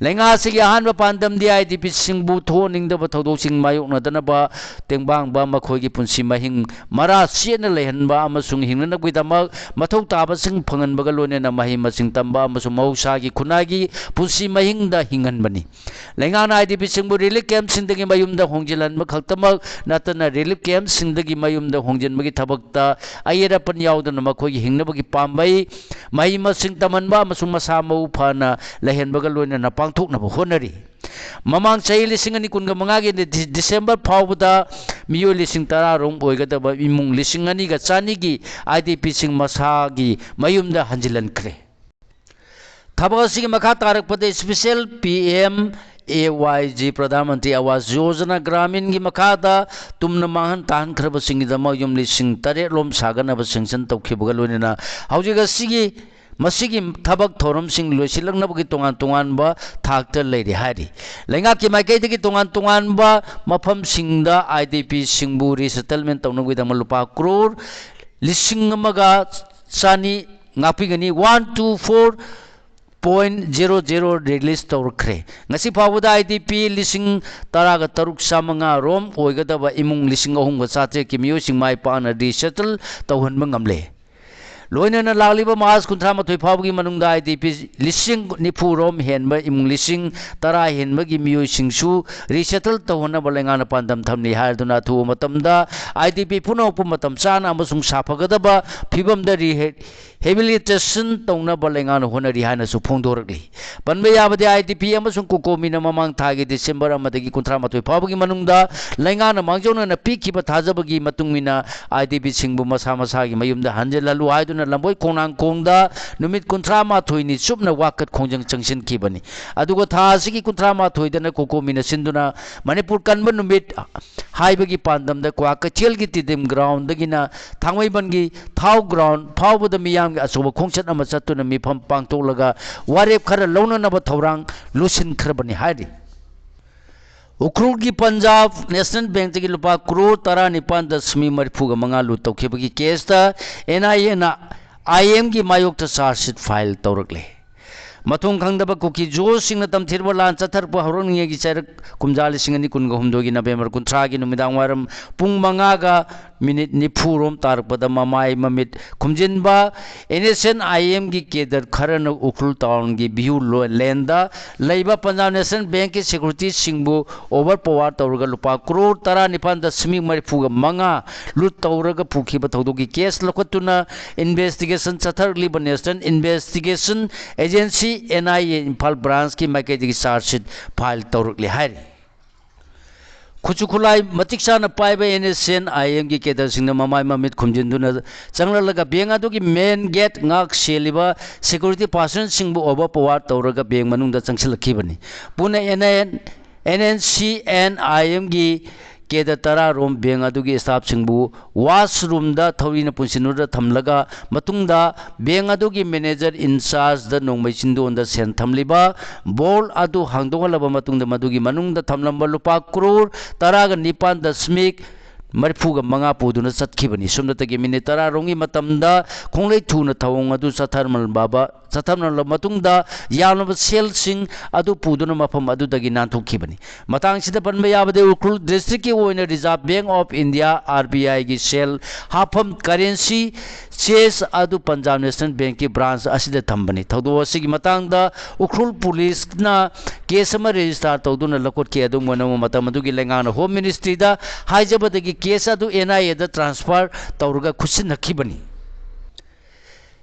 ꯂꯩꯉꯥꯛ ꯑꯁꯤꯒꯤ ꯑꯍꯥꯟꯕ ꯄꯥꯟꯗꯝꯗꯤ IDPꯁꯤꯡꯕꯨ ꯊꯣꯛꯍꯟꯅꯤꯡꯗꯕ ꯊꯧꯗꯣꯛꯁꯤꯡ ꯃꯥꯌꯣꯛꯅꯗꯅꯕ ꯇꯦꯡꯕꯥꯡꯕ, ꯃꯈꯣꯏꯒꯤ ꯄꯨꯟꯁꯤ ꯃꯍꯤꯡ ꯃꯔꯥ ꯆꯦꯠꯅ ꯂꯩꯍꯟꯕ ꯑꯃꯁꯨꯡ ꯍꯤꯡꯅꯅꯕꯒꯤꯗꯃꯛ ꯃꯊꯧ ꯇꯥꯕꯁꯤꯡ ꯐꯪꯍꯟꯕꯒ ꯂꯣꯏꯅꯅ ꯃꯍꯩ ꯃꯁꯤꯡ ꯇꯝꯕ ꯑꯃꯁꯨꯡ ꯃꯍꯧꯁꯥꯒꯤ ꯈꯨꯟꯅꯥꯏꯒꯤ ꯄꯨꯟꯁꯤ ꯃꯍꯤꯡꯗ ꯍꯤꯡꯍꯟꯕꯅꯤ꯫ ꯂꯩꯉꯥꯛꯅ IDPꯁꯤꯡꯕꯨ relief campꯁꯤꯡꯗꯒꯤ ꯃꯌꯨꯝꯗ ꯍꯣꯡꯖꯤꯜꯍꯟꯕ ꯈꯛꯇꯃꯛ ꯅꯠꯇꯅ, relief campꯁꯤꯡꯗꯒꯤ ꯃꯌꯨꯝꯗ ꯍꯣꯡꯖꯤꯟꯕꯒꯤ ꯊꯕꯛꯇ ꯑꯌꯦꯠ ꯑꯄꯟ ꯌꯥꯎꯗꯅ ꯃꯈꯣꯏꯒꯤ ꯍꯤꯡꯅꯕꯒꯤ ꯄꯥꯝꯕꯩ, ꯃꯍꯩ ꯃꯁꯤꯡ ꯇꯝꯍꯟꯕ ꯑꯃꯁꯨꯡ ꯃꯁꯥ ꯃꯎ ꯐꯅ ꯂꯩꯍꯟꯕꯒ ꯂꯣꯏꯅꯅ ꯄꯥꯡꯊꯣꯛꯅꯕ ꯍꯣꯠꯅꯔꯤ꯫ ꯃꯃꯥꯡ ꯆꯍꯤ ꯂꯤꯁꯤꯡ ꯑꯅꯤ ꯀꯨꯟꯒ ꯃꯉꯥꯒꯤ ꯗꯤ-, ꯗꯤꯁꯦꯝꯕꯔ ꯐꯥꯎꯕꯗ ꯃꯤꯑꯣꯏ ꯂꯤꯁꯤꯡ ꯇꯔꯥ ꯔꯣꯝ ꯑꯣꯏꯒꯗꯕ ꯏꯃꯨꯡ ꯂꯤꯁꯤꯡ ꯑꯅꯤꯒ ꯆꯅꯤꯒꯤ IDPꯁꯤꯡ ꯃꯁꯥꯒꯤ ꯃꯌꯨꯝꯗ ꯍꯟꯖꯤꯜꯍꯟꯈ꯭ꯔꯦ꯫ ꯊꯕꯛ ꯑꯁꯤꯒꯤ ꯃꯈꯥ ꯇꯥꯔꯛꯄꯗ special PM ꯑꯦ ꯋꯥꯏ ꯖꯤ, ꯄ꯭ꯔꯙꯥꯟ ꯃꯟꯇ꯭ꯔꯤ ꯑꯋꯥꯁ ꯌꯣꯖꯅꯥ ꯒ꯭ꯔꯥꯃꯤꯟꯒꯤ ꯃꯈꯥꯗ ꯇꯨꯝꯅ ꯃꯥꯡꯍꯟ ꯇꯥꯍꯟꯈ꯭ꯔꯕꯁꯤꯡꯒꯤꯗꯃꯛ ꯌꯨꯝ ꯂꯤꯁꯤꯡ ꯇꯔꯦꯠ ꯂꯣꯝ ꯁꯥꯒꯠꯅꯕ ꯁꯦꯡꯁꯟ ꯇꯧꯈꯤꯕꯒ ꯂꯣꯏꯅꯅ ꯍꯧꯖꯤꯛ ꯑꯁꯤꯒꯤ ꯃꯁꯤꯒꯤ ꯊꯕꯛ ꯊꯧꯔꯝꯁꯤꯡ ꯂꯣꯏꯁꯤꯜꯂꯛꯅꯕꯒꯤ ꯇꯣꯉꯥꯟ ꯇꯣꯉꯥꯟꯕ ꯊꯥꯛꯇ ꯂꯩꯔꯤ ꯍꯥꯏꯔꯤ꯫ ꯂꯩꯉꯥꯛꯀꯤ ꯃꯥꯏꯀꯩꯗꯒꯤ ꯇꯣꯉꯥꯟ ꯇꯣꯉꯥꯟꯕ ꯃꯐꯝꯁꯤꯡꯗ ꯑꯥꯏ ꯗꯤ ꯄꯤꯁꯤꯡꯕꯨ ꯔꯤꯁꯦꯇꯜꯃꯦꯟ ꯇꯧꯅꯕꯒꯤꯗꯃꯛ ꯂꯨꯄꯥ ꯀ꯭ꯔꯣꯔ ꯂꯤꯁꯤꯡ ꯑꯃꯒ ꯆꯅꯤ ꯉꯥꯛꯄꯤꯒꯅꯤ, one two four point zero zero release ꯇꯧꯔꯛꯈ꯭ꯔꯦ꯫ ꯉꯁꯤ ꯐꯥꯎꯕꯗ ꯑꯥꯏ ꯗꯤ ꯄꯤ ꯂꯤꯁꯤꯡ ꯇꯔꯥꯒ ꯇꯔꯨꯛ ꯆꯥꯃꯉꯥ ꯔꯣꯝ ꯑꯣꯏꯒꯗꯕ ꯏꯃꯨꯡ ꯂꯤꯁꯤꯡ ꯑꯍꯨꯝꯒ ꯆꯥꯇ꯭ꯔꯦꯠꯀꯤ ꯃꯤꯑꯣꯏꯁꯤꯡ ꯃꯥꯏ ꯄꯥꯛꯅ ꯔꯤꯁꯦꯇꯜ ꯇꯧꯍꯟꯕ ꯉꯝꯂꯦ꯫ ꯂꯣꯏꯅꯅ ꯂꯥꯛꯂꯤꯕ ꯃꯥꯔꯆ ꯀꯨꯟꯊ꯭ꯔꯥ ꯃꯥꯊꯣꯏ ꯐꯥꯎꯕꯒꯤ ꯃꯅꯨꯡꯗ ꯑꯥꯏ ꯗꯤ ꯄꯤ ꯂꯤꯁꯤꯡ ꯅꯤꯐꯨ ꯔꯣꯝ ꯍꯦꯟꯕ ꯏꯃꯨꯡ ꯂꯤꯁꯤꯡ ꯇꯔꯥ ꯍꯦꯟꯕꯒꯤ ꯃꯤꯑꯣꯏꯁꯤꯡꯁꯨ ꯔꯤꯁꯦꯇꯜ ꯇꯧꯍꯟꯅꯕ ꯂꯩꯉꯥꯛꯅ ꯄꯥꯟꯗꯝ ꯊꯝꯂꯤ ꯍꯥꯏꯗꯨꯅ ꯑꯊꯨꯕ ꯃꯇꯝꯗ ꯑꯥꯏ ꯗꯤ ꯄꯤ ꯄꯨꯝꯅꯃꯛꯄꯨ ꯃꯇꯝ ꯆꯥꯅ ꯑꯃꯁꯨꯡ ꯁꯥꯐꯒꯗꯕ ꯐꯤꯕꯝꯗ ꯔꯤꯍꯦ-, ꯍꯦꯕꯤꯂꯤꯇꯦꯁꯟ ꯇꯧꯅꯕ ꯂꯩꯉꯥꯛꯅ ꯍꯣꯠꯅꯔꯤ ꯍꯥꯏꯅꯁꯨ ꯐꯣꯡꯗꯣꯔꯛꯂꯤ꯫ ꯄꯟꯕ ꯌꯥꯕꯗꯤ, ꯑꯥꯏ ꯗꯤ ꯄꯤ ꯑꯃꯁꯨꯡ ꯀꯣꯀꯣꯃꯤꯅ ꯃꯃꯥꯡ ꯊꯥꯒꯤ ꯗꯤꯁꯦꯝꯕꯔ ꯑꯃꯗꯒꯤ ꯀꯨꯟꯊ꯭ꯔꯥ ꯃꯥꯊꯣꯏ ꯐꯥꯎꯕꯒꯤ ꯃꯅꯨꯡꯗ ꯂꯩꯉꯥꯛꯅ ꯃꯥꯡꯖꯧꯅꯅ ꯄꯤꯈꯤꯕ ꯊꯥꯖꯕꯒꯤ ꯃꯇꯨꯡ ꯏꯟꯅ ꯑꯥꯏ ꯗꯤ ꯄꯤꯁꯤꯡꯕꯨ ꯃꯁꯥ ꯃꯁꯥꯒꯤ ꯃꯌꯨꯝꯗ ꯍꯟꯖꯤꯜꯍꯜꯂꯨ ꯍꯥꯏꯗꯨꯅ ꯂꯝꯕꯣꯏ ꯈꯣꯡꯅꯥꯡꯈꯣꯡꯗ ꯅꯨꯃꯤꯠ ꯀꯨꯟꯊ꯭ꯔꯥ ꯃꯥꯊꯣꯏꯅꯤ ꯆꯨꯞꯅ ꯋꯥꯀꯠ ꯈꯣꯡꯖꯪ ꯆꯪꯁꯤꯟꯈꯤꯕꯅꯤ꯫ ꯑꯗꯨꯒ ꯊꯥ ꯑꯁꯤꯒꯤ ꯀꯨꯟꯊ꯭ꯔꯥ ꯃꯥꯊꯣꯏꯗꯅ ꯀꯣꯀꯣꯃꯤꯅ ꯁꯤꯟꯗꯨꯅ ꯃꯅꯤꯄꯨꯔ ꯀꯟꯕ ꯅꯨꯃꯤꯠ ꯍꯥꯏꯕꯒꯤ ꯄꯥꯟꯗꯝꯗ ꯀ꯭ꯋꯥꯀꯩꯊꯦꯜꯒꯤ ꯇꯤꯗꯤꯝ ꯒ꯭ꯔꯥꯎꯟꯗꯒꯤꯅ ꯊꯥꯡꯃꯩꯕꯟꯒꯤ ꯊꯥꯎ ꯒ꯭ꯔꯥꯎꯟ ꯐꯥꯎꯕꯗ ꯃꯤꯌꯥꯝꯒꯤ ꯑꯆꯧꯕ ꯈꯣꯡꯆꯠ ꯑꯃ ꯆꯠꯇꯨꯅ ꯃꯤꯐꯝ ꯄꯥꯡꯊꯣꯛꯂꯒ ꯋꯥꯔꯦꯞ ꯈꯔ ꯂꯧꯅꯅꯕ ꯊꯧꯔꯥꯡ ꯂꯣꯏꯁꯤꯟꯈ꯭ꯔꯕꯅꯤ ꯍꯥꯏꯔꯤ꯫ ꯎꯈ꯭ꯔꯨꯜꯒꯤ ꯄꯟꯖꯥꯕ ꯅꯦꯁꯅꯦꯜ ꯕꯦꯡꯛꯇꯒꯤ ꯂꯨꯄꯥ ꯀ꯭ꯔꯣꯔ ꯇꯔꯥꯅꯤꯄꯥꯟ ꯗꯁꯃꯤꯛ ꯃꯔꯤꯐꯨꯒ ꯃꯉꯥ ꯂꯨꯠ ꯇꯧꯈꯤꯕꯒꯤ ꯀꯦꯁꯇ ꯑꯦꯟ ꯑꯥꯏ ꯑꯦꯅ ꯑꯥꯏ ꯑꯦꯝꯒꯤ ꯃꯥꯌꯣꯛꯇ ꯆꯥꯔꯖ ꯁꯤꯠ ꯐꯥꯏꯜ ꯇꯧꯔꯛꯂꯦ꯫ ꯃꯊꯣꯡ ꯈꯪꯗꯕ ꯀꯨꯀꯤ ꯖꯣꯁꯁꯤꯡꯅ ꯇꯝꯊꯤꯔꯕ ꯂꯥꯟ ꯆꯠꯊꯔꯛꯄ ꯍꯧꯔꯛꯂꯤꯉꯩꯒꯤ ꯆꯩꯔꯛ ꯀꯨꯝꯖꯥ ꯂꯤꯁꯤꯡ ꯑꯅꯤ ꯀꯨꯟꯒ ꯍꯨꯝꯗꯣꯏꯒꯤ ꯅꯕꯦꯝꯕꯔ ꯀꯨꯟꯊ꯭ꯔꯥꯒꯤ ꯅꯨꯃꯤꯗꯥꯡ ꯋꯥꯏꯔꯝ ꯄꯨꯡ ꯃꯉꯥꯒ ꯃꯤꯅꯤꯠ ꯅꯤꯐꯨ ꯔꯣꯝ ꯇꯥꯔꯛꯄꯗ ꯃꯃꯥꯏ ꯃꯃꯤꯠ ꯈꯨꯝꯖꯤꯟꯕ ꯑꯦꯟ ꯑꯦꯁ ꯑꯦꯟ ꯑꯥꯏ ꯑꯦꯝꯒꯤ ꯀꯦꯗꯔ ꯈꯔꯅ ꯎꯈ꯭ꯔꯨꯜ ꯇꯥꯎꯟꯒꯤ ꯚ꯭ꯌꯨ ꯂꯣ-, ꯂꯦꯟꯗ ꯂꯩꯕ ꯄꯟꯖꯥꯕ ꯅꯦꯁꯅꯦꯜ ꯕꯦꯡꯛꯀꯤ ꯁꯦꯀ꯭ꯌꯨꯔꯤꯇꯤꯁꯤꯡꯕꯨ ꯑꯣꯚꯔ ꯄꯋꯥꯔ ꯇꯧꯔꯒ ꯂꯨꯄꯥ ꯀ꯭ꯔꯣꯔ ꯇꯔꯥꯅꯤꯄꯥꯟ ꯗꯁꯃꯤꯛ ꯃꯔꯤꯐꯨꯒ ꯃꯉꯥ ꯂꯨꯠ ꯇꯧꯔꯒ ꯄꯨꯈꯤꯕ ꯊꯧꯗꯣꯛꯀꯤ ꯀꯦꯁ ꯂꯧꯈꯠꯇꯨꯅ ꯏꯟꯚꯦꯁꯇꯤꯒꯦꯁꯟ ꯆꯠꯊꯔꯛꯂꯤꯕ national investigation agency, N I A, Imphal ꯕ꯭ꯔꯥꯟꯁꯀꯤ ꯃꯥꯏꯀꯩꯗꯒꯤ ꯆꯥꯔꯖ ꯁꯤꯠ ꯐꯥꯏꯜ ꯇꯧꯔꯛꯂꯦ ꯍꯥꯏꯔꯤ꯫ ꯈꯨꯠꯁꯨ ꯈꯨꯠꯂꯥꯏ ꯃꯇꯤꯛ ꯆꯥꯅ ꯄꯥꯏꯕ NSCN-IM-ꯒꯤ cadre-ꯁꯤꯡꯅ ꯃꯃꯥꯏ ꯃꯃꯤꯠ ꯈꯨꯝꯖꯤꯟꯗꯨꯅ ꯆꯪꯂꯛꯂꯒ bank ꯑꯗꯨꯒꯤ main gate ꯉꯥꯛ ꯁꯦꯜꯂꯤꯕ security personnel-ꯁꯤꯡꯕꯨ overpower ꯇꯧꯔꯒ bank ꯃꯅꯨꯡꯗ ꯆꯪꯁꯤꯜꯂꯛꯈꯤꯕꯅꯤ꯫ ꯄꯨꯟꯅ NSCN-IM-ꯒꯤ cadre ꯇꯔꯥ ꯔꯣꯝ bank ꯑꯗꯨꯒꯤ staff-ꯁꯤꯡꯕꯨ washroom-ꯗ ꯊꯧꯔꯤꯅ ꯄꯨꯟꯁꯤꯟꯗꯨꯅ ꯊꯝꯂꯒ ꯃꯇꯨꯡꯗ bank ꯑꯗꯨꯒꯤ manager in charge-ꯗ ꯅꯣꯡꯃꯩ ꯆꯤꯟꯗꯣꯟꯗ ꯁꯦꯜ ꯊꯝꯂꯤꯕ vault ꯑꯗꯨ ꯍꯥꯡꯗꯣꯛꯍꯜꯂꯕ ꯃꯇꯨꯡꯗ ꯃꯗꯨꯒꯤ ꯃꯅꯨꯡꯗ ꯊꯝꯂꯝꯕ ꯂꯨꯄꯥ crore ꯇꯔꯥꯒ ꯅꯤꯄꯥꯟ ꯗꯁꯃꯤꯛ ꯃꯔꯤꯐꯨꯒ ꯃꯉꯥ ꯄꯨꯗꯨꯅ ꯆꯠꯈꯤꯕꯅꯤ꯫ ꯁꯨꯞꯅꯇꯒꯤ minute ꯇꯔꯥ ꯔꯣꯝꯒꯤ ꯃꯇꯝꯗ ꯈꯣꯡꯂꯩ ꯊꯨꯅ ꯊꯧꯑꯣꯡ ꯑꯗꯨ ꯆꯠꯊꯔꯝꯂꯕ, ꯆꯠꯊꯔꯝꯂꯕ ꯃꯇꯨꯡꯗ ꯌꯥꯝꯂꯕ ꯁꯦꯜꯁꯤꯡ ꯑꯗꯨ ꯄꯨꯗꯨꯅ ꯃꯐꯝ ꯑꯗꯨꯗꯒꯤ ꯅꯥꯟꯊꯣꯛꯈꯤꯕꯅꯤ꯫ ꯃꯇꯥꯡꯁꯤꯗ ꯄꯟꯕ ꯌꯥꯕꯗꯤ ꯎꯈ꯭ꯔꯨꯜ district-ꯀꯤ ꯑꯣꯏꯅ Reserve Bank of India, RBI-ꯒꯤ cell ꯍꯥꯞꯐꯝ currency chest ꯑꯗꯨ Punjab National Bank-ꯀꯤ branch ꯑꯁꯤꯗ ꯊꯝꯕꯅꯤ꯫ ꯊꯧꯗꯣꯛ ꯑꯁꯤꯒꯤ ꯃꯇꯥꯡꯗ ꯎꯈ꯭ꯔꯨꯜ police-ꯅ case ꯑꯃ register ꯇꯧꯗꯨꯅ ꯂꯧꯈꯠꯈꯤ꯫ ꯑꯗꯨꯝ ꯑꯣꯏꯅꯃꯛ, ꯃꯇꯝ ꯑꯗꯨꯒꯤ ꯂꯩꯉꯥꯛꯅ Home Ministry-ꯗ ꯍꯥꯏꯖꯕꯗꯒꯤ case ꯑꯗꯨ NIA-ꯗ transfer ꯇꯧꯔꯒ ꯈꯨꯠꯁꯤꯟꯅꯈꯤꯕꯅꯤ꯫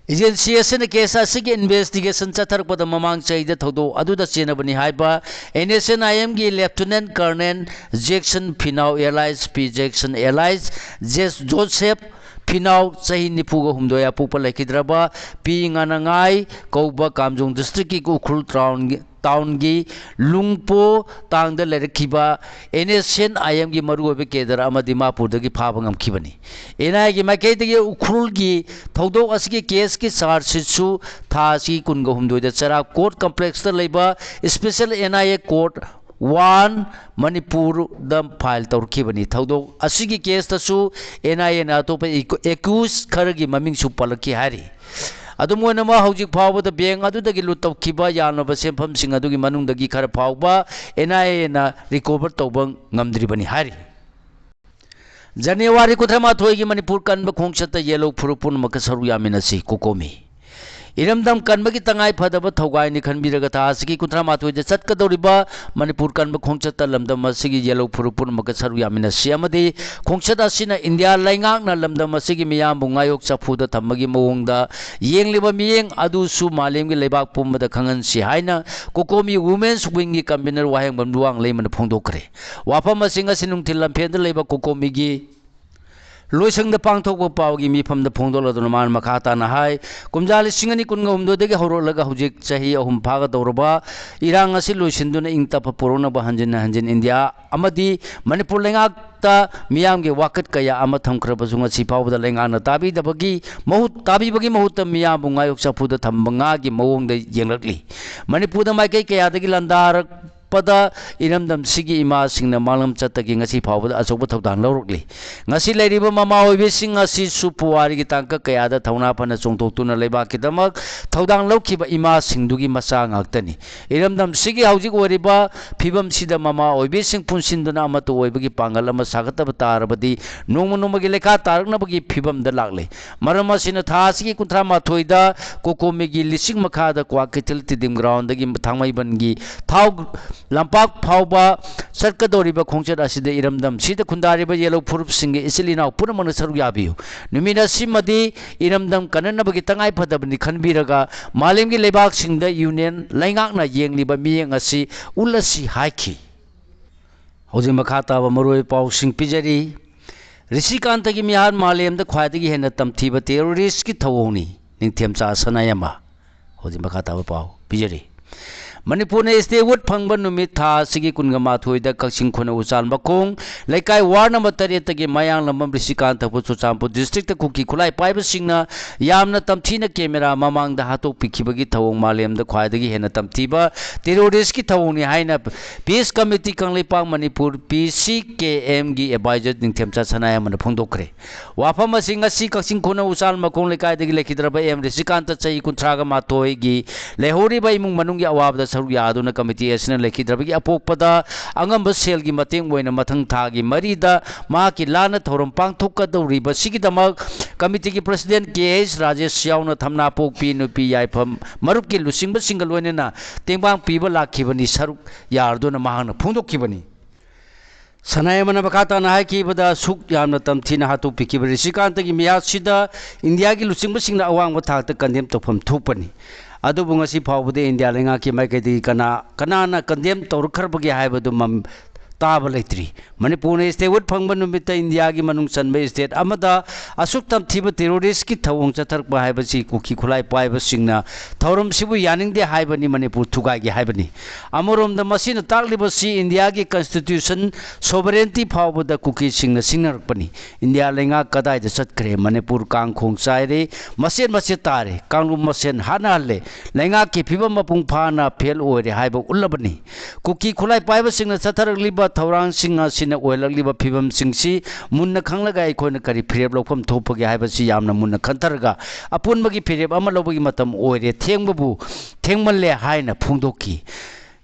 Agency ꯑꯁꯤꯅ case ꯑꯁꯤꯒꯤ investigation ꯆꯠꯊꯔꯛꯄꯗ ꯃꯃꯥꯡ ꯆꯍꯤꯗ ꯊꯧꯗꯣꯛ ꯑꯗꯨꯗ ꯆꯦꯟꯅꯕꯅꯤ ꯍꯥꯏꯕ NSCN-IM-ꯒꯤ Lieutenant Colonel Jackson Phinao alias P Jackson alias Jes-, Joseph Phinao, ꯆꯍꯤ ꯅꯤꯐꯨꯒ ꯍꯨꯝꯗꯣꯏ, ꯑꯄꯣꯛꯄ ꯂꯩꯈꯤꯗ꯭ꯔꯕ ꯄꯤ ꯉꯥꯅꯉꯥꯏ ꯀꯧꯕ ꯀꯥꯝꯖꯣꯡ district-ꯀꯤ ꯎꯈ꯭ꯔꯨꯜ town-ꯒꯤ, town-ꯒꯤ ꯂꯨꯡꯄꯣ ꯇꯥꯡꯗ ꯂꯩꯔꯛꯈꯤꯕ NSCN-IM-ꯒꯤ ꯃꯔꯨꯑꯣꯏꯕ cadre ꯑꯃ ꯗꯤꯃꯥꯄꯨꯔꯗꯒꯤ ꯐꯥꯕ ꯉꯝꯈꯤꯕꯅꯤ꯫ NIA-ꯒꯤ ꯃꯥꯏꯀꯩꯗꯒꯤ ꯎꯈ꯭ꯔꯨꯜꯒꯤ ꯊꯧꯗꯣꯛ ꯑꯁꯤꯒꯤ case-ꯀꯤ charge sheet-ꯁꯨ ꯊꯥ ꯑꯁꯤꯒꯤ ꯀꯨꯟꯒ ꯍꯨꯝꯗꯣꯏꯗ ꯆꯩꯔꯥꯛ court complex-ꯇ ꯂꯩꯕ special NIA court one ꯃꯅꯤꯄꯨꯔꯗ file ꯇꯧꯔꯛꯈꯤꯕꯅꯤ꯫ ꯊꯧꯗꯣꯛ ꯑꯁꯤꯒꯤ case-ꯇꯁꯨ NIA-ꯅ ꯑꯇꯣꯞꯄ accused ꯈꯔꯒꯤ ꯃꯃꯤꯡꯁꯨ ꯄꯜꯂꯛꯈꯤ ꯍꯥꯏꯔꯤ꯫ ꯑꯗꯨꯝ ꯑꯣꯏꯅꯃꯛ, ꯍꯧꯖꯤꯛ ꯐꯥꯎꯕꯗ bank ꯑꯗꯨꯗꯒꯤ ꯂꯨꯠ ꯇꯧꯈꯤꯕ ꯌꯥꯝꯂꯕ ꯁꯦꯟꯐꯝꯁꯤꯡ ꯑꯗꯨꯒꯤ ꯃꯅꯨꯡꯗꯒꯤ ꯈꯔ ꯐꯥꯎꯕ NIA-ꯅ recover ꯇꯧꯕ ꯉꯝꯗ꯭ꯔꯤꯕꯅꯤ ꯍꯥꯏꯔꯤ꯫ January ꯀꯨꯟꯊ꯭ꯔꯥꯃꯥꯊꯣꯏꯒꯤ ꯃꯅꯤꯄꯨꯔ ꯀꯟꯕ ꯈꯣꯡꯆꯠꯇ ꯌꯦꯜꯂꯣ ꯐꯨꯔꯨꯞ ꯄꯨꯝꯅꯃꯛꯀ ꯁꯔꯨꯛ ꯌꯥꯃꯤꯟꯅꯁꯤ꯫ ꯀꯣꯀꯣꯃꯤ꯫ ꯏꯔꯝꯗꯝ ꯀꯟꯕꯒꯤ ꯇꯉꯥꯏ ꯐꯗꯕ ꯊꯧꯒꯥꯏꯅꯤ ꯈꯟꯕꯤꯔꯒ ꯊꯥ ꯑꯁꯤꯒꯤ ꯀꯨꯟꯊ꯭ꯔꯥ ꯃꯥꯊꯣꯏꯗ ꯆꯠꯀꯗꯧꯔꯤꯕ ꯃꯅꯤꯄꯨꯔ ꯀꯟꯕ ꯈꯣꯡꯆꯠꯇ ꯂꯝꯗꯝ ꯑꯁꯤꯒꯤ ꯌꯦꯜꯍꯧ ꯐꯨꯔꯨꯞ ꯄꯨꯝꯅꯃꯛꯀ ꯁꯔꯨꯛ ꯌꯥꯃꯤꯟꯅꯁꯤ ꯑꯃꯗꯤ ꯈꯣꯡꯆꯠ ꯑꯁꯤꯅ ꯏꯟꯗꯤꯌꯥ ꯂꯩꯉꯥꯛꯅ ꯂꯝꯗꯝ ꯑꯁꯤꯒꯤ ꯃꯤꯌꯥꯝꯕꯨ ꯉꯥꯌꯣꯛ ꯆꯐꯨꯗ ꯊꯝꯕꯒꯤ ꯃꯑꯣꯡꯗ ꯌꯦꯡꯂꯤꯕ ꯃꯤꯠꯌꯦꯡ ꯑꯗꯨꯁꯨ ꯃꯥꯂꯦꯝꯒꯤ ꯂꯩꯕꯥꯛ ꯄꯨꯝꯕꯗ ꯈꯪꯍꯟꯁꯤ ꯍꯥꯏꯅ ꯀꯣꯀꯣꯃꯤ Women's Wingꯒꯤ convener ꯋꯥꯍꯦꯡꯕꯝ ꯂꯨꯋꯥꯡꯂꯩꯃꯅ ꯐꯣꯡꯗꯣꯛꯈ꯭ꯔꯦ꯫ ꯋꯥꯐꯝ ꯑꯁꯤ ꯉꯁꯤ ꯅꯨꯡꯊꯤꯜ ꯂꯝꯐꯦꯜꯗ ꯂꯩꯕ ꯀꯣꯀꯣꯃꯤꯒꯤ ꯂꯣꯏꯁꯪꯗ ꯄꯥꯡꯊꯣꯛꯄ ꯄꯥꯎꯒꯤ ꯃꯤꯐꯝꯗ ꯐꯣꯡꯗꯣꯛꯂꯗꯨꯅ ꯃꯥꯅ ꯃꯈꯥ ꯇꯥꯅ ꯍꯥꯏ, ꯀꯨꯝꯖꯥ ꯂꯤꯁꯤꯡ ꯑꯅꯤ ꯀꯨꯟꯒ ꯍꯨꯝꯗꯣꯏꯗꯒꯤ ꯍꯧꯔꯛꯂꯒ ꯍꯧꯖꯤꯛ ꯆꯍꯤ ꯑꯍꯨꯝ ꯐꯥꯒꯗꯧꯔꯕ ꯏꯔꯥꯡ ꯑꯁꯤ ꯂꯣꯏꯁꯤꯟꯗꯨꯅ ꯏꯪ ꯇꯞꯄ ꯄꯨꯔꯛꯅꯕ ꯍꯟꯖꯤꯟ ꯍꯟꯖꯤꯟ ꯏꯟꯗꯤꯌꯥ ꯑꯃꯗꯤ ꯃꯅꯤꯄꯨꯔ ꯂꯩꯉꯥꯛꯇ ꯃꯤꯌꯥꯝꯒꯤ ꯋꯥꯀꯠ ꯀꯌꯥ ꯑꯃ ꯊꯝꯈ꯭ꯔꯕꯁꯨ ꯉꯁꯤ ꯐꯥꯎꯕꯗ ꯂꯩꯉꯥꯛꯅ ꯇꯥꯕꯤꯗꯕꯒꯤ ꯃꯍꯨꯠ, ꯇꯥꯕꯤꯕꯒꯤ ꯃꯍꯨꯠꯇ ꯃꯤꯌꯥꯝꯕꯨ ꯉꯥꯌꯣꯛ ꯆꯐꯨꯗ ꯊꯝꯕ ꯉꯥꯒꯤ ꯃꯑꯣꯡꯗ ꯌꯦꯡꯂꯛꯂꯤ꯫ ꯃꯅꯤꯄꯨꯔꯗ ꯃꯥꯏꯀꯩ ꯀꯌꯥꯗꯒꯤ ꯂꯥꯟꯗꯥꯔꯛ ꯄꯗ ꯏꯔꯝꯗꯝꯁꯤꯒꯤ ꯏꯃꯥꯁꯤꯡꯅ ꯃꯥꯡꯂꯝ ꯆꯠꯇꯒꯤ ꯉꯁꯤ ꯐꯥꯎꯕꯗ ꯑꯆꯧꯕ ꯊꯧꯗꯥꯡ ꯂꯧꯔꯛꯂꯤ꯫ ꯉꯁꯤ ꯂꯩꯔꯤꯕ ꯃꯃꯥ ꯑꯣꯏꯕꯤꯁꯤꯡ ꯑꯁꯤꯁꯨ ꯄꯨꯋꯥꯔꯤꯒꯤ ꯇꯥꯡꯀꯛ ꯀꯌꯥꯗ ꯊꯧꯅꯥ ꯐꯅ ꯆꯣꯡꯊꯣꯛꯇꯨꯅ ꯂꯩꯕꯥꯛꯀꯤꯗꯃꯛ ꯊꯧꯗꯥꯡ ꯂꯧꯈꯤꯕ ꯏꯃꯥꯁꯤꯡꯗꯨꯒꯤ ꯃꯆꯥ ꯉꯥꯛꯇꯅꯤ꯫ ꯏꯔꯝꯗꯝꯁꯤꯒꯤ ꯍꯧꯖꯤꯛ ꯑꯣꯏꯔꯤꯕ ꯐꯤꯕꯝꯁꯤꯗ ꯃꯃꯥ ꯑꯣꯏꯕꯤꯁꯤꯡ ꯄꯨꯟꯁꯤꯟꯗꯨꯅ ꯑꯃꯠꯇ ꯑꯣꯏꯕꯒꯤ ꯄꯥꯡꯒꯜ ꯑꯃ ꯁꯥꯒꯠꯇꯕ ꯇꯥꯔꯕꯗꯤ ꯅꯣꯡꯃ ꯅꯣꯡꯃꯒꯤ ꯂꯩꯈꯥ ꯇꯥꯔꯛꯅꯕꯒꯤ ꯐꯤꯕꯝꯗ ꯂꯥꯛꯂꯦ꯫ ꯃꯔꯝ ꯑꯁꯤꯅ ꯊꯥ ꯑꯁꯤꯒꯤ ꯀꯨꯟꯊ꯭ꯔꯥ ꯃꯥꯊꯣꯏꯗ ꯀꯣꯀꯣꯃꯤꯒꯤ ꯂꯤꯁꯤꯡ ꯃꯈꯥꯗ ꯀ꯭ꯋꯥꯀꯩꯊꯦꯜ ꯇꯤꯗꯤꯝ ꯒ꯭ꯔꯥꯎꯟꯗꯒꯤ ꯊꯥꯡꯃꯩꯕꯟꯒꯤ ꯊꯥꯎ ꯂꯝꯄꯥꯛ ꯐꯥꯎꯕ ꯆꯠꯀꯗꯧꯔꯤꯕ ꯈꯣꯡꯆꯠ ꯑꯁꯤꯗ ꯏꯔꯝꯗꯝꯁꯤꯗ ꯈꯨꯟꯗꯥꯔꯤꯕ ꯌꯦꯜꯍꯧ ꯐꯨꯔꯨꯞꯁꯤꯡꯒꯤ ꯏꯆꯤꯜ ꯏꯅꯥꯎ ꯄꯨꯝꯅꯃꯛꯅ ꯁꯔꯨꯛ ꯌꯥꯕꯤꯌꯨ꯫ ꯅꯨꯃꯤꯠ ꯑꯁꯤꯃꯗꯤ ꯏꯔꯝꯗꯝ ꯀꯟꯅꯅꯕꯒꯤ ꯇꯉꯥꯏ ꯐꯗꯕꯅꯤ ꯈꯟꯕꯤꯔꯒ ꯃꯥꯂꯦꯝꯒꯤ ꯂꯩꯕꯥꯛꯁꯤꯡꯗ ꯌꯨꯅꯤꯌꯟ ꯂꯩꯉꯥꯛꯅ ꯌꯦꯡꯂꯤꯕ ꯃꯤꯠꯌꯦꯡ ꯑꯁꯤ ꯎꯠꯂꯁꯤ ꯍꯥꯏꯈꯤ꯫ ꯍꯧꯖꯤꯛ ꯃꯈꯥ ꯇꯥꯕ ꯃꯔꯨꯑꯣꯏꯕ ꯄꯥꯎꯁꯤꯡ ꯄꯤꯖꯔꯤ꯫ ꯔꯤꯁꯤꯀꯥꯟꯇꯒꯤ ꯃꯤꯍꯥꯠ ꯃꯥꯂꯦꯝꯗ ꯈ꯭ꯋꯥꯏꯗꯒꯤ ꯍꯦꯟꯅ ꯇꯝꯊꯤꯕ ꯇꯦꯔꯣꯔꯤꯁ꯭ꯠꯀꯤ ꯊꯧꯑꯣꯡꯅꯤ꯫ ꯅꯤꯡꯊꯦꯝꯆꯥ ꯁꯅꯥꯌꯥꯝꯕ꯫ ꯍꯧꯖꯤꯛ ꯃꯈꯥ ꯇꯥꯕ ꯄꯥꯎ ꯄꯤꯖꯔꯤ꯫ ꯃꯅꯤꯄꯨꯔꯅ statehood ꯐꯪꯕ ꯅꯨꯃꯤꯠ ꯊꯥ ꯑꯁꯤꯒꯤ ꯀꯨꯟꯒ ꯃꯥꯊꯣꯏꯗ ꯀꯛꯆꯤꯡ ꯈꯨꯅꯧ ꯎꯆꯥꯟ ꯃꯈꯣꯡ ꯂꯩꯀꯥꯏ ward number ꯇꯔꯦꯠꯇꯒꯤ ꯃꯌꯥꯡꯂꯝꯕꯝ ꯔꯤꯁꯤꯀꯥꯟꯇ ꯐꯥꯎ ꯆꯨꯔꯆꯥꯟꯄꯨꯔ district ꯀꯨꯀꯤ ꯈꯨꯠꯂꯥꯏ ꯄꯥꯏꯕꯁꯤꯡꯅ ꯌꯥꯝꯅ ꯇꯝꯊꯤꯅ camera ꯃꯃꯥꯡꯗ ꯍꯥꯠꯇꯣꯛꯄꯤꯈꯤꯕꯒꯤ ꯊꯧꯑꯣꯡ ꯃꯥꯂꯦꯝꯗ ꯈ꯭ꯋꯥꯏꯗꯒꯤ ꯍꯦꯟꯅ ꯇꯝꯊꯤꯕ terrorist ꯀꯤ ꯊꯧꯑꯣꯡꯅꯤ ꯍꯥꯏꯅ Peace Committee Kangleipak Manipur, P C K M ꯒꯤ advisor ꯅꯤꯡꯊꯦꯝꯆꯥ ꯁꯅꯥꯌꯥꯝꯕꯅ ꯐꯣꯡꯗꯣꯛꯈ꯭ꯔꯦ꯫ ꯋꯥꯐꯝ ꯑꯁꯤ ꯉꯁꯤ ꯀꯛꯆꯤꯡ ꯈꯨꯅꯧ ꯎꯆꯥꯟ ꯃꯈꯣꯡ ꯂꯩꯀꯥꯏꯗꯒꯤ ꯂꯩꯈꯤꯗ꯭ꯔꯕ ꯑꯦꯝ ꯔꯤꯁꯤꯀꯥꯟꯇ ꯆꯍꯤ ꯀꯨꯟꯊ꯭ꯔꯥꯒ ꯃꯥꯊꯣꯏꯒꯤ ꯂꯩꯍꯧꯔꯤꯕ ꯏꯃꯨꯡ ꯃꯅꯨꯡꯒꯤ ꯑꯋꯥꯕꯗ ꯁꯔꯨꯛ ꯌꯥꯗꯨꯅ ꯀꯃꯤꯇꯤ ꯑꯁꯤꯅ ꯂꯩꯈꯤꯗ꯭ꯔꯕꯒꯤ ꯑꯄꯣꯛꯄꯗ ꯑꯉꯝꯕ ꯁꯦꯜꯒꯤ ꯃꯇꯦꯡ ꯑꯣꯏꯅ ꯃꯊꯪ ꯊꯥꯒꯤ ꯃꯔꯤꯗ ꯃꯍꯥꯛꯀꯤ ꯂꯥꯟꯅ ꯊꯧꯔꯝ ꯄꯥꯡꯊꯣꯛꯀꯗꯧꯔꯤꯕꯁꯤꯒꯤꯗꯃꯛ ꯀꯃꯤꯇꯤꯒꯤ ꯄ꯭ꯔꯁꯤꯗꯦꯟ ꯀꯦ ꯑꯩꯆ ꯔꯥꯖꯦꯁ ꯌꯥꯎꯅ ꯊꯝꯅꯥꯄꯣꯛꯄꯤ ꯅꯨꯄꯤ ꯌꯥꯏꯐꯝ ꯃꯔꯨꯞꯀꯤ ꯂꯨꯆꯤꯡꯕꯁꯤꯡꯒ ꯂꯣꯏꯅꯅ ꯇꯦꯡꯕꯥꯡ ꯄꯤꯕ ꯂꯥꯛꯈꯤꯕꯅꯤ ꯁꯔꯨꯛ ꯌꯥꯔꯗꯨꯅ ꯃꯍꯥꯛꯅ ꯐꯣꯡꯗꯣꯛꯈꯤꯕꯅꯤ꯫ ꯁꯅꯥꯌꯥꯝꯕꯅ ꯃꯈꯥ ꯇꯥꯅ ꯍꯥꯏꯈꯤꯕꯗ, ꯑꯁꯨꯛ ꯌꯥꯝꯅ ꯇꯝꯊꯤꯅ ꯍꯥꯠꯇꯣꯛꯄꯤꯈꯤꯕ ꯔꯤꯁꯤꯀꯥꯟꯇꯒꯤ ꯃꯤꯍꯥꯠꯁꯤꯗ ꯏꯟꯗꯤꯌꯥꯒꯤ ꯂꯨꯆꯤꯡꯕꯁꯤꯡꯅ ꯑꯋꯥꯡꯕ ꯊꯥꯛꯇ ꯀꯟꯗꯦꯝ ꯇꯧꯐꯝ ꯊꯣꯛꯄꯅꯤ꯫ ꯑꯗꯨꯕꯨ ꯉꯁꯤ ꯐꯥꯎꯕꯗ ꯏꯟꯗꯤꯌꯥ ꯂꯩꯉꯥꯛꯀꯤ ꯃꯥꯏꯀꯩꯗꯒꯤ ꯀꯅꯥ ꯀꯅꯥꯅ ꯀꯟꯗꯦꯝ ꯇꯧꯔꯛꯈ꯭ꯔꯕꯒꯦ ꯍꯥꯏꯕꯗꯨ ꯃꯝ-, ꯇꯥꯕ ꯂꯩꯇ꯭ꯔꯤ꯫ ꯃꯅꯤꯄꯨꯔꯅ statehood ꯐꯪꯕ ꯅꯨꯃꯤꯠꯇ ꯏꯟꯗꯤꯌꯥꯒꯤ ꯃꯅꯨꯡ ꯆꯟꯕ state ꯑꯃꯗ ꯑꯁꯨꯛ ꯇꯝꯊꯤꯕ terroristꯀꯤ ꯊꯧꯑꯣꯡ ꯆꯠꯊꯔꯛꯄ ꯍꯥꯏꯕꯁꯤ ꯀꯨꯀꯤ ꯈꯨꯠꯂꯥꯏ ꯄꯥꯏꯕꯁꯤꯡꯅ ꯊꯧꯔꯝꯁꯤꯕꯨ ꯌꯥꯅꯤꯡꯗꯦ ꯍꯥꯏꯕꯅꯤ, ꯃꯅꯤꯄꯨꯔ ꯊꯨꯒꯥꯏꯒꯦ ꯍꯥꯏꯕꯅꯤ꯫ ꯑꯃꯔꯣꯝꯗ ꯃꯁꯤꯅ ꯇꯥꯛꯂꯤꯕꯁꯤ ꯏꯟꯗꯤꯌꯥꯒꯤ constitution sovereignty ꯐꯥꯎꯕꯗ ꯀꯨꯀꯤꯁꯤꯡꯅ ꯁꯤꯡꯅꯔꯛꯄꯅꯤ꯫ ꯏꯟꯗꯤꯌꯥ ꯂꯩꯉꯥꯛ ꯀꯗꯥꯏꯗ ꯆꯠꯈ꯭ꯔꯦ? ꯃꯅꯤꯄꯨꯔ ꯀꯥꯡ ꯈꯣꯡ ꯆꯥꯏꯔꯦ, ꯃꯆꯦꯠ ꯃꯆꯦꯠ ꯇꯥꯔꯦ, ꯀꯥꯡꯂꯨꯞ ꯃꯁꯦꯟ ꯍꯥꯠꯅꯍꯜꯂꯦ, ꯂꯩꯉꯥꯛꯀꯤ ꯐꯤꯕꯝ ꯃꯄꯨꯡ ꯐꯥꯅ fail ꯑꯣꯏꯔꯦ ꯍꯥꯏꯕ ꯎꯠꯂꯕꯅꯤ꯫ ꯀꯨꯀꯤ ꯈꯨꯠꯂꯥꯏ ꯄꯥꯏꯕꯁꯤꯡꯅ ꯆꯠꯊꯔꯛꯂꯤꯕ ꯊꯧꯔꯥꯡꯁꯤꯡ ꯑꯁꯤꯅ ꯑꯣꯏꯍꯜꯂꯛꯂꯤꯕ ꯐꯤꯕꯝꯁꯤꯡꯁꯤ ꯃꯨꯟꯅ ꯈꯪꯂꯒ ꯑꯩꯈꯣꯏꯅ ꯀꯔꯤ ꯐꯤꯔꯦꯞ ꯂꯧꯐꯝ ꯊꯣꯛꯄꯒꯦ ꯍꯥꯏꯕꯁꯤ ꯌꯥꯝꯅ ꯃꯨꯟꯅ ꯈꯟꯊꯔꯒ ꯑꯄꯨꯟꯕꯒꯤ ꯐꯤꯔꯦꯞ ꯑꯃ ꯂꯧꯕꯒꯤ ꯃꯇꯝ ꯑꯣꯏꯔꯦ, ꯊꯦꯡꯕꯕꯨ ꯊꯦꯡꯃꯜꯂꯦ ꯍꯥꯏꯅ ꯐꯣꯡꯗꯣꯛꯈꯤ꯫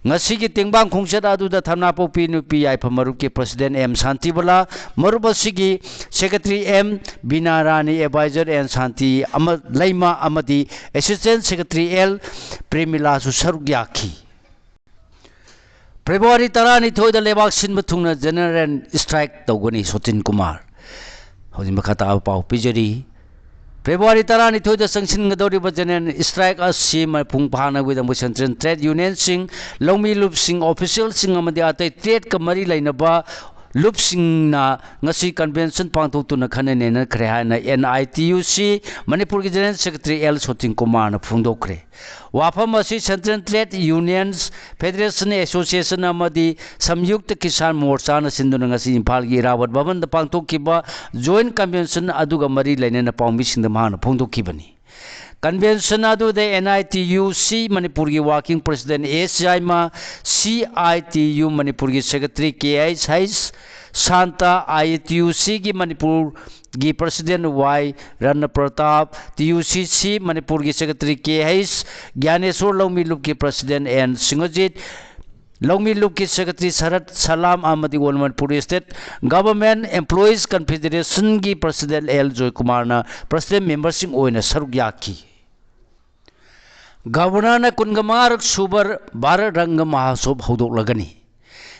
ꯉꯁꯤꯒꯤ ꯇꯦꯡꯕꯥꯡ ꯈꯣꯡꯆꯠ ꯑꯗꯨꯗ ꯊꯝꯅꯥꯄꯣꯛꯄꯤ ꯅꯨꯄꯤ ꯌꯥꯏꯐ ꯃꯔꯨꯞꯀꯤ ꯄ꯭ꯔꯁꯤꯗꯦꯟ ꯑꯦꯝ ꯁꯥꯟꯇꯤꯕꯂꯥ, ꯃꯔꯨꯞ ꯑꯁꯤꯒꯤ secretary M Bina Rani, advisor N Shanti ꯑꯃ, ꯂꯩꯃ ꯑꯃꯗꯤ ꯑꯦꯁꯤꯁꯇꯦꯟ ꯁꯦꯀ꯭ꯔꯦꯇꯔꯤ ꯑꯦꯜ ꯄ꯭ꯔꯦꯃꯤꯂꯥꯁꯨ ꯁꯔꯨꯛ ꯌꯥꯈꯤ꯫ ꯐꯦꯕ꯭ꯔꯨꯋꯥꯔꯤ ꯇꯔꯥꯅꯤꯊꯣꯏꯗ ꯂꯩꯕꯥꯛ ꯁꯤꯟꯕ ꯊꯨꯡꯅ ꯖꯦꯅꯔꯦꯜ ꯁ꯭ꯇ꯭ꯔꯥꯏꯛ ꯇꯧꯒꯅꯤ, ꯁꯣꯇꯤꯟ ꯀꯨꯃꯥꯔ꯫ ꯍꯧꯖꯤꯛ ꯃꯈꯥ ꯇꯥꯕ ꯄꯥꯎ ꯄꯤꯖꯔꯤ꯫ ꯐꯦꯕ꯭ꯔꯨꯋꯥꯔꯤ ꯇꯔꯥꯅꯤꯊꯣꯏꯗ ꯆꯪꯁꯤꯟꯒꯗꯧꯔꯤꯕ ꯖꯦꯅꯔꯦꯜ ꯁ꯭ꯇ꯭ꯔꯥꯏꯛ ꯑꯁꯤ ꯃꯄꯨꯡ ꯐꯥꯅꯕꯒꯤꯗꯃꯛ ꯁꯦꯟꯇ꯭ꯔꯦꯜ ꯇ꯭ꯔꯦꯗ ꯌꯨꯅꯤꯌꯟꯁꯤꯡ, ꯂꯧꯃꯤ ꯂꯨꯞꯁꯤꯡ, ꯑꯣꯐꯤꯁꯤꯌꯦꯜꯁꯤꯡ ꯑꯃꯗꯤ ꯑꯇꯩ ꯇ꯭ꯔꯦꯗꯀ ꯃꯔꯤ ꯂꯩꯅꯕ ꯂꯨꯞꯁꯤꯡꯅ ꯉꯁꯤ ꯀꯟꯚꯦꯟꯁꯟ ꯄꯥꯡꯊꯣꯛꯇꯨꯅ ꯈꯟꯅ ꯅꯩꯅꯈ꯭ꯔꯦ ꯍꯥꯏꯅ and I T U C ꯃꯅꯤꯄꯨꯔꯒꯤ ꯖꯦꯅꯔꯦꯜ ꯁꯦꯀ꯭ꯔꯦꯇꯔꯤ ꯑꯦꯜ ꯁꯣꯇꯤꯟ ꯀꯨꯃꯥꯔꯅ ꯐꯣꯡꯗꯣꯛꯈ꯭ꯔꯦ꯫ ꯋꯥꯐꯝ ꯑꯁꯤ ꯁꯦꯟꯇ꯭ꯔꯦꯜ ꯇ꯭ꯔꯦꯗ ꯌꯨꯅꯤꯌꯟꯁ, ꯐꯦꯗꯔꯦꯁꯟ ꯑꯦꯁꯣꯁꯤꯌꯦꯁꯟ ꯑꯃꯗꯤ ꯁꯝꯌꯨꯛꯇ ꯀꯤꯁꯥꯟ ꯃꯣꯔꯆꯥꯅ ꯁꯤꯟꯗꯨꯅ ꯉꯁꯤ ꯏꯝꯐꯥꯜꯒꯤ ꯏꯔꯥꯕꯣꯠ ꯚꯕꯟꯗ ꯄꯥꯡꯊꯣꯛꯈꯤꯕ ꯖꯣꯏꯟꯠ ꯀꯟꯚꯦꯟꯁꯟ ꯑꯗꯨꯒ ꯃꯔꯤ ꯂꯩꯅꯅ ꯄꯥꯎꯃꯤꯁꯤꯡꯗ ꯃꯍꯥꯛꯅ ꯐꯣꯡꯗꯣꯛꯈꯤꯕꯅꯤ꯫ ꯀꯟꯚꯦꯟꯁꯟ ꯑꯗꯨꯗ N I T U C ꯃꯅꯤꯄꯨꯔꯒꯤ working president S Yaima, C I T U ꯃꯅꯤꯄꯨꯔꯒꯤ secretary K H H Shanta, I T U ꯁꯤꯒꯤ ꯃꯅꯤꯄꯨꯔ ꯒꯤ President Y Rana Pratap, T U C C ꯃꯅꯤꯄꯨꯔꯒꯤ Secretary K H ꯒ꯭ꯌꯥꯅꯦꯁꯣꯔ, ꯂꯧꯃꯤ ꯂꯨꯞꯀꯤ President N ꯁꯤꯡꯍꯖꯤꯠ, ꯂꯧꯃꯤ ꯂꯨꯞꯀꯤ Secretary ꯁꯔꯠ ꯁꯂꯥꯝ ꯑꯃꯗꯤ All Manipur State Government Employees Confederationꯒꯤ President L ꯖꯣꯏꯀꯨꯃꯥꯔꯅ President memberꯁꯤꯡ ꯑꯣꯏꯅ ꯁꯔꯨꯛ ꯌꯥꯈꯤ꯫ Governorꯅ ꯀꯨꯟꯒ ꯃꯉꯥꯔꯛ ꯁꯨꯕ Bharat ꯔꯪꯒ ꯃꯍꯣꯠꯁꯣꯕ ꯍꯧꯗꯣꯛꯂꯒꯅꯤ꯫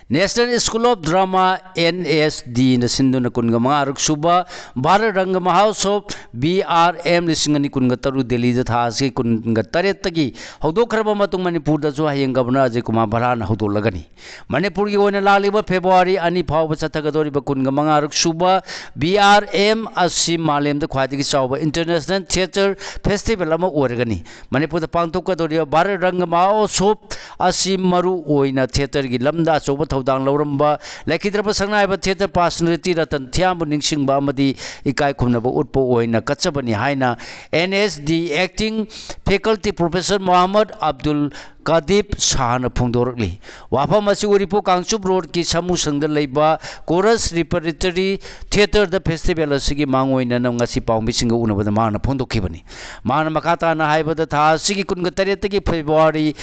National School of Drama, N S D ꯅ ꯁꯤꯟꯗꯨꯅ ꯀꯨꯟꯒ ꯃꯉꯥꯔꯛ ꯁꯨꯕ ꯚꯥꯔꯠ ꯔꯪꯒ ꯃꯍꯣꯠꯁꯣꯕ, B R M, ꯂꯤꯁꯤꯡ ꯑꯅꯤ ꯀꯨꯟꯒ ꯇꯔꯨꯛ ꯗꯦꯜꯂꯤꯗ ꯊꯥ ꯑꯁꯤꯒꯤ ꯀꯨꯟꯒ ꯇꯔꯦꯠꯇꯒꯤ ꯍꯧꯗꯣꯛꯈ꯭ꯔꯕ ꯃꯇꯨꯡ ꯃꯅꯤꯄꯨꯔꯗꯁꯨ ꯍꯌꯦꯡ Governor ꯑꯖꯌ ꯀꯨꯃꯥꯔ ꯚꯜꯂꯥꯅ ꯍꯧꯗꯣꯛꯂꯒꯅꯤ꯫ ꯃꯅꯤꯄꯨꯔꯒꯤ ꯑꯣꯏꯅ ꯂꯥꯛꯂꯤꯕ February ꯑꯅꯤ ꯐꯥꯎꯕ ꯆꯠꯊꯒꯗꯧꯔꯤꯕ ꯀꯨꯟꯒ ꯃꯉꯥꯔꯛ ꯁꯨꯕ B R M ꯑꯁꯤ ꯃꯥꯂꯦꯝꯗ ꯈ꯭ꯋꯥꯏꯗꯒꯤ ꯆꯥꯎꯕ International Theatre Festival ꯑꯃ ꯑꯣꯏꯔꯒꯅꯤ꯫ ꯃꯅꯤꯄꯨꯔꯗ ꯄꯥꯡꯊꯣꯛꯀꯗꯧꯔꯤꯕ ꯚꯥꯔꯠ ꯔꯪꯒ ꯃꯍꯣꯠꯁꯣꯕ ꯑꯁꯤ ꯃꯔꯨ ꯑꯣꯏꯅ theatreꯒꯤ ꯂꯝꯗ ꯑꯆꯧꯕ ꯊꯧꯗꯥꯡ ꯂꯧꯔꯝꯕ ꯂꯩꯈꯤꯗ꯭ꯔꯕ ꯁꯛꯅꯥꯏꯕ theatre personality ꯔꯇꯟ ꯊꯤꯌꯥꯝꯕꯨ ꯅꯤꯡꯁꯤꯡꯕ ꯑꯃꯗꯤ ꯏꯀꯥꯏ ꯈꯨꯝꯅꯕ ꯎꯠꯄ ꯑꯣꯏꯅ ꯀꯠꯆꯕꯅꯤ ꯍꯥꯏꯅ N S D Acting Faculty Professor Mohammad Abdul ꯀꯥꯗꯤꯕ ꯁꯥꯍꯅ ꯐꯣꯡꯗꯣꯔꯛꯂꯤ꯫ ꯋꯥꯐꯝ ꯑꯁꯤ ꯎꯔꯤꯄꯣꯛ ꯀꯥꯡꯆꯨꯞ ꯔꯣꯗꯀꯤ ꯁꯥꯃꯨꯁꯪꯗ ꯂꯩꯕ Chorus Repertory Theatreꯗ festival ꯑꯁꯤꯒꯤ ꯃꯥꯡꯑꯣꯏꯅꯅ ꯉꯁꯤ ꯄꯥꯎꯃꯤꯁꯤꯡꯒ ꯎꯅꯕꯗ ꯃꯍꯥꯛꯅ ꯐꯣꯡꯗꯣꯛꯈꯤꯕꯅꯤ꯫ ꯃꯍꯥꯛꯅ ꯃꯈꯥ ꯇꯥꯅ ꯍꯥꯏꯕꯗ, ꯊꯥ ꯑꯁꯤꯒꯤ ꯀꯨꯟꯒ ꯇꯔꯦꯠꯇꯒꯤ February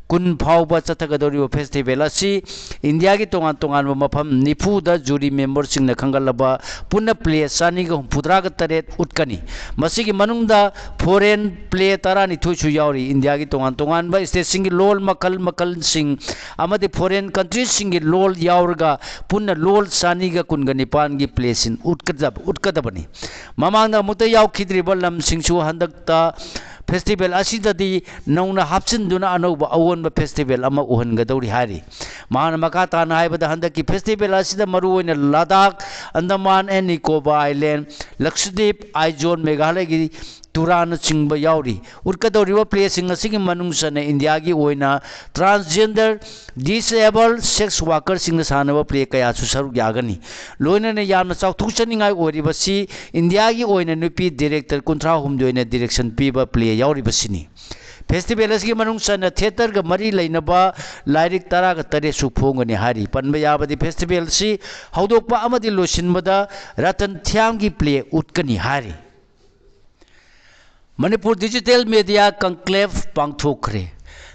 ꯀꯨꯟ ꯐꯥꯎꯕ ꯆꯠꯊꯒꯗꯧꯔꯤꯕ festival ꯑꯁꯤ ꯏꯟꯗꯤꯌꯥꯒꯤ ꯇꯣꯉꯥꯟ ꯇꯣꯉꯥꯟꯕ ꯃꯐꯝ ꯅꯤꯐꯨꯗ jury memberꯁꯤꯡꯅ ꯈꯟꯒꯠꯂꯕ ꯄꯨꯟꯅ play ꯆꯅꯤꯒ ꯍꯨꯝꯐꯨꯇꯔꯥꯒ ꯇꯔꯦꯠ ꯎꯠꯀꯅꯤ꯫ ꯃꯁꯤꯒꯤ ꯃꯅꯨꯡꯗ foreign play ꯇꯔꯥꯅꯤꯊꯣꯏꯁꯨ ꯌꯥꯎꯔꯤ꯫ ꯏꯟꯗꯤꯌꯥꯒꯤ ꯇꯣꯉꯥꯟ ꯇꯣꯉꯥꯟꯕ stateꯁꯤꯡꯒꯤ ꯂꯣꯜ ꯃꯈꯜ ꯃꯈꯜꯁꯤꯡ ꯑꯃꯗꯤ foreign countryꯁꯤꯡꯒꯤ ꯂꯣꯜ ꯌꯥꯎꯔꯒ ꯄꯨꯟꯅ ꯂꯣꯜ ꯆꯅꯤꯒ ꯀꯨꯟꯒ ꯅꯤꯄꯥꯟꯒꯤ playꯁꯤꯡ ꯎꯠꯀꯗꯕ, ꯎꯠꯀꯗꯕꯅꯤ꯫ ꯃꯃꯥꯡꯗ ꯑꯃꯨꯛꯇ ꯌꯥꯎꯈꯤꯗ꯭ꯔꯤꯕ ꯂꯝꯁꯤꯡꯁꯨ ꯍꯟꯗꯛꯇ festival ꯑꯁꯤꯗꯗꯤ ꯅꯧꯅ ꯍꯥꯞꯆꯤꯟꯗꯨꯅ ꯑꯅꯧꯕ ꯑꯑꯣꯟꯕ festival ꯑꯃ ꯑꯣꯏꯍꯟꯒꯗꯧꯔꯤ ꯍꯥꯏꯔꯤ꯫ ꯃꯍꯥꯛꯅ ꯃꯈꯥ ꯇꯥꯅ ꯍꯥꯏꯕꯗ, ꯍꯟꯗꯛꯀꯤ festival ꯑꯁꯤꯗ ꯃꯔꯨꯑꯣꯏꯅ Ladakh, Andaman and Nicobar Island, Lakshadweep, Aizawl, ꯃꯦꯘꯥꯂꯌꯒꯤ ꯇꯨꯔꯥꯅꯆꯤꯡꯕ ꯌꯥꯎꯔꯤ꯫ ꯎꯠꯀꯗꯧꯔꯤꯕ playꯁꯤꯡ ꯑꯁꯤꯒꯤ ꯃꯅꯨꯡ ꯆꯟꯅ ꯏꯟꯗꯤꯌꯥꯒꯤ ꯑꯣꯏꯅ transgender, disabled, sex workerꯁꯤꯡꯅ ꯁꯥꯟꯅꯕ play ꯀꯌꯥꯁꯨ ꯁꯔꯨꯛ ꯌꯥꯒꯅꯤ꯫ ꯂꯣꯏꯅꯅ ꯌꯥꯝꯅ ꯆꯥꯎꯊꯣꯛꯆꯅꯤꯡꯉꯥꯏ ꯑꯣꯏꯔꯤꯕꯁꯤ ꯏꯟꯗꯤꯌꯥꯒꯤ ꯑꯣꯏꯅ ꯅꯨꯄꯤ director ꯀꯨꯟꯊ꯭ꯔꯥ ꯍꯨꯝꯗꯣꯏꯅ direction ꯄꯤꯕ play ꯌꯥꯎꯔꯤꯕꯁꯤꯅꯤ꯫ ꯐꯦꯁꯇꯤꯚꯦꯜ ꯑꯁꯤꯒꯤ ꯃꯅꯨꯡ ꯆꯟꯅ ꯊꯤꯌꯦꯇꯔꯒ ꯃꯔꯤ ꯂꯩꯅꯕ ꯂꯥꯏꯔꯤꯛ ꯇꯔꯥꯒ ꯇꯔꯦꯠꯁꯨ ꯐꯣꯡꯒꯅꯤ ꯍꯥꯏꯔꯤ꯫ ꯄꯟꯕ ꯌꯥꯕꯗꯤ, ꯐꯦꯁꯇꯤꯚꯦꯜ ꯑꯁꯤ ꯍꯧꯗꯣꯛꯄ ꯑꯃꯗꯤ ꯂꯣꯏꯁꯤꯟꯕꯗ ꯔꯇꯟ ꯊꯤꯌꯥꯝꯒꯤ ꯄ꯭ꯂꯦ ꯎꯠꯀꯅꯤ ꯍꯥꯏꯔꯤ꯫ ꯃꯅꯤꯄꯨꯔ ꯗꯤꯖꯤꯇꯦꯜ ꯃꯦꯗꯤꯌꯥ ꯀꯟꯀ꯭ꯂꯦꯚ ꯄꯥꯡꯊꯣꯛꯈ꯭ꯔꯦ꯫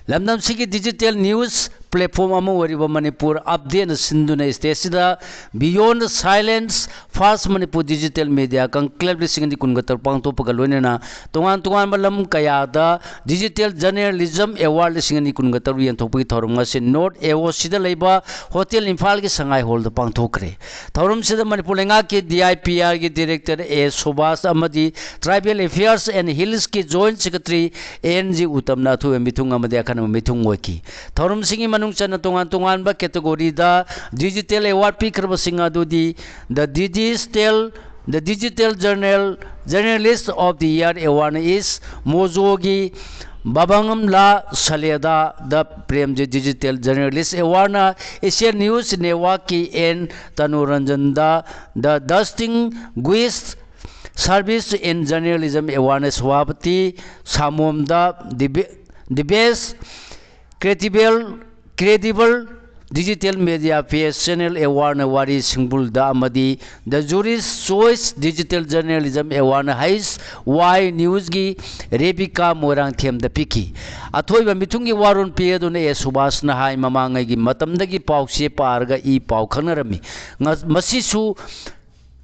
ꯂꯝꯗꯝꯁꯤꯒꯤ ꯗꯤꯖꯤꯇꯦꯜ ꯅ꯭ꯌꯨꯁ ꯄ꯭ꯂꯦꯠꯐꯣꯝ ꯑꯃ ꯑꯣꯏꯔꯤꯕ ꯃꯅꯤꯄꯨꯔ ꯑꯞꯗꯦꯠꯅ ꯁꯤꯟꯗꯨꯅ ꯁ꯭ꯇꯦꯖꯁꯤꯗ Beyond the Silence First Manipur Digital Media Conclave ꯂꯤꯁꯤꯡ ꯑꯅꯤ ꯀꯨꯟꯒ ꯇꯔꯨꯛ ꯄꯥꯡꯊꯣꯛꯄꯒ ꯂꯣꯏꯅꯅ ꯇꯣꯉꯥꯟ ꯇꯣꯉꯥꯟꯕ ꯂꯝ ꯀꯌꯥꯗ ꯗꯤꯖꯤꯇꯦꯜ ꯖꯔꯅꯦꯂꯤꯖꯝ ꯑꯦꯋꯥꯔꯗ ꯂꯤꯁꯤꯡ ꯑꯅꯤ ꯀꯨꯟꯒ ꯇꯔꯨꯛ ꯌꯦꯟꯊꯣꯛꯄꯒꯤ ꯊꯧꯔꯝ ꯑꯁꯤ ꯅꯣꯔꯠ ꯑꯦ ꯑꯣ ꯁꯤꯗ ꯂꯩꯕ ꯍꯣꯇꯦꯜ ꯏꯝꯐꯥꯜꯒꯤ ꯁꯉꯥꯏ ꯍꯣꯜꯗ ꯄꯥꯡꯊꯣꯛꯈ꯭ꯔꯦ꯫ ꯊꯧꯔꯝꯁꯤꯗ ꯃꯅꯤꯄꯨꯔ ꯂꯩꯉꯥꯛꯀꯤ ꯗꯤ ꯑꯥꯏ ꯄꯤ ꯑꯥꯔꯒꯤ ꯗꯤꯔꯦꯛꯇꯔ ꯑꯦ ꯁꯨꯕꯥꯁ ꯑꯃꯗꯤ ꯇ꯭ꯔꯥꯏꯕꯦꯜ ꯑꯦꯐꯤꯌꯔꯁ ꯑꯦꯟ ꯍꯤꯜꯁꯀꯤ ꯖꯣꯏꯟꯠ ꯁꯦꯀ꯭ꯔꯦꯇꯔꯤ ꯑꯦꯟ ꯖꯤ ꯎꯇꯝꯅ ꯑꯊꯣꯏꯕ ꯃꯤꯊꯨꯡ ꯑꯃꯗꯤ ꯑꯈꯟꯅꯕ ꯃꯤꯊꯨꯡ ꯑꯣꯏꯈꯤ꯫ ꯊꯧꯔꯝꯁꯤꯡꯒꯤ ꯃꯅꯨꯡ ꯆꯟꯅ ꯇꯣꯉꯥꯟ ꯇꯣꯉꯥꯟꯕ ꯀꯦꯇꯦꯒꯣꯔꯤꯗ ꯗꯤꯖꯤꯇꯦꯜ ꯑꯦꯋꯥꯔꯗ ꯄꯤꯈ꯭ꯔꯕꯁꯤꯡ ꯑꯗꯨꯗꯤ The Digital, The Digital Journal, Journalist of the Year Award is ꯃꯣꯖꯣꯒꯤ ꯕꯕꯪꯒꯝꯂꯥ ꯁꯂꯦꯗꯥ, ꯗ ꯄ꯭ꯔꯦꯝꯖꯤꯠ ꯗꯤꯖꯤꯇꯦꯜ ꯖꯔꯅꯦꯂꯤꯁ ꯑꯦꯋꯥꯔꯗꯅ ꯑꯦꯁꯤꯌꯥꯟ ꯅ꯭ꯌꯨꯁ ꯅꯦꯠꯋꯥꯔꯛꯀꯤ ꯑꯦꯟ ꯇꯅꯨꯔꯟꯖꯟꯗ, the distinguished service in journalism ꯑꯦꯋꯥꯔꯗꯅ ꯁꯚꯥꯄꯇꯤ ꯁꯥꯃꯣꯝꯗ, the best-, the best credible, credible digital media page channel ꯑꯦꯋꯥꯔꯗꯅ ꯋꯥꯔꯤ ꯁꯤꯡꯕꯨꯜꯗ ꯑꯃꯗꯤ The Jury's Choice Digital Journalism Award H Y ꯅ꯭ꯌꯨꯁꯀꯤ ꯔꯦꯕꯤꯀꯥ ꯃꯣꯏꯔꯥꯡꯊꯦꯝꯗ ꯄꯤꯈꯤ꯫ ꯑꯊꯣꯏꯕ ꯃꯤꯊꯨꯡꯒꯤ ꯋꯥꯔꯣꯜ ꯄꯤ ꯑꯗꯨꯅ ꯑꯦ ꯁꯨꯕꯥꯁꯅ ꯍꯥꯏ, ꯃꯃꯥꯡꯉꯩꯒꯤ ꯃꯇꯝꯗꯒꯤ ꯄꯥꯎ ꯆꯦ ꯄꯥꯔꯒ ꯏ ꯄꯥꯎ ꯈꯪꯅꯔꯝꯃꯤ꯫ ꯉ-, ꯃꯁꯤꯁꯨ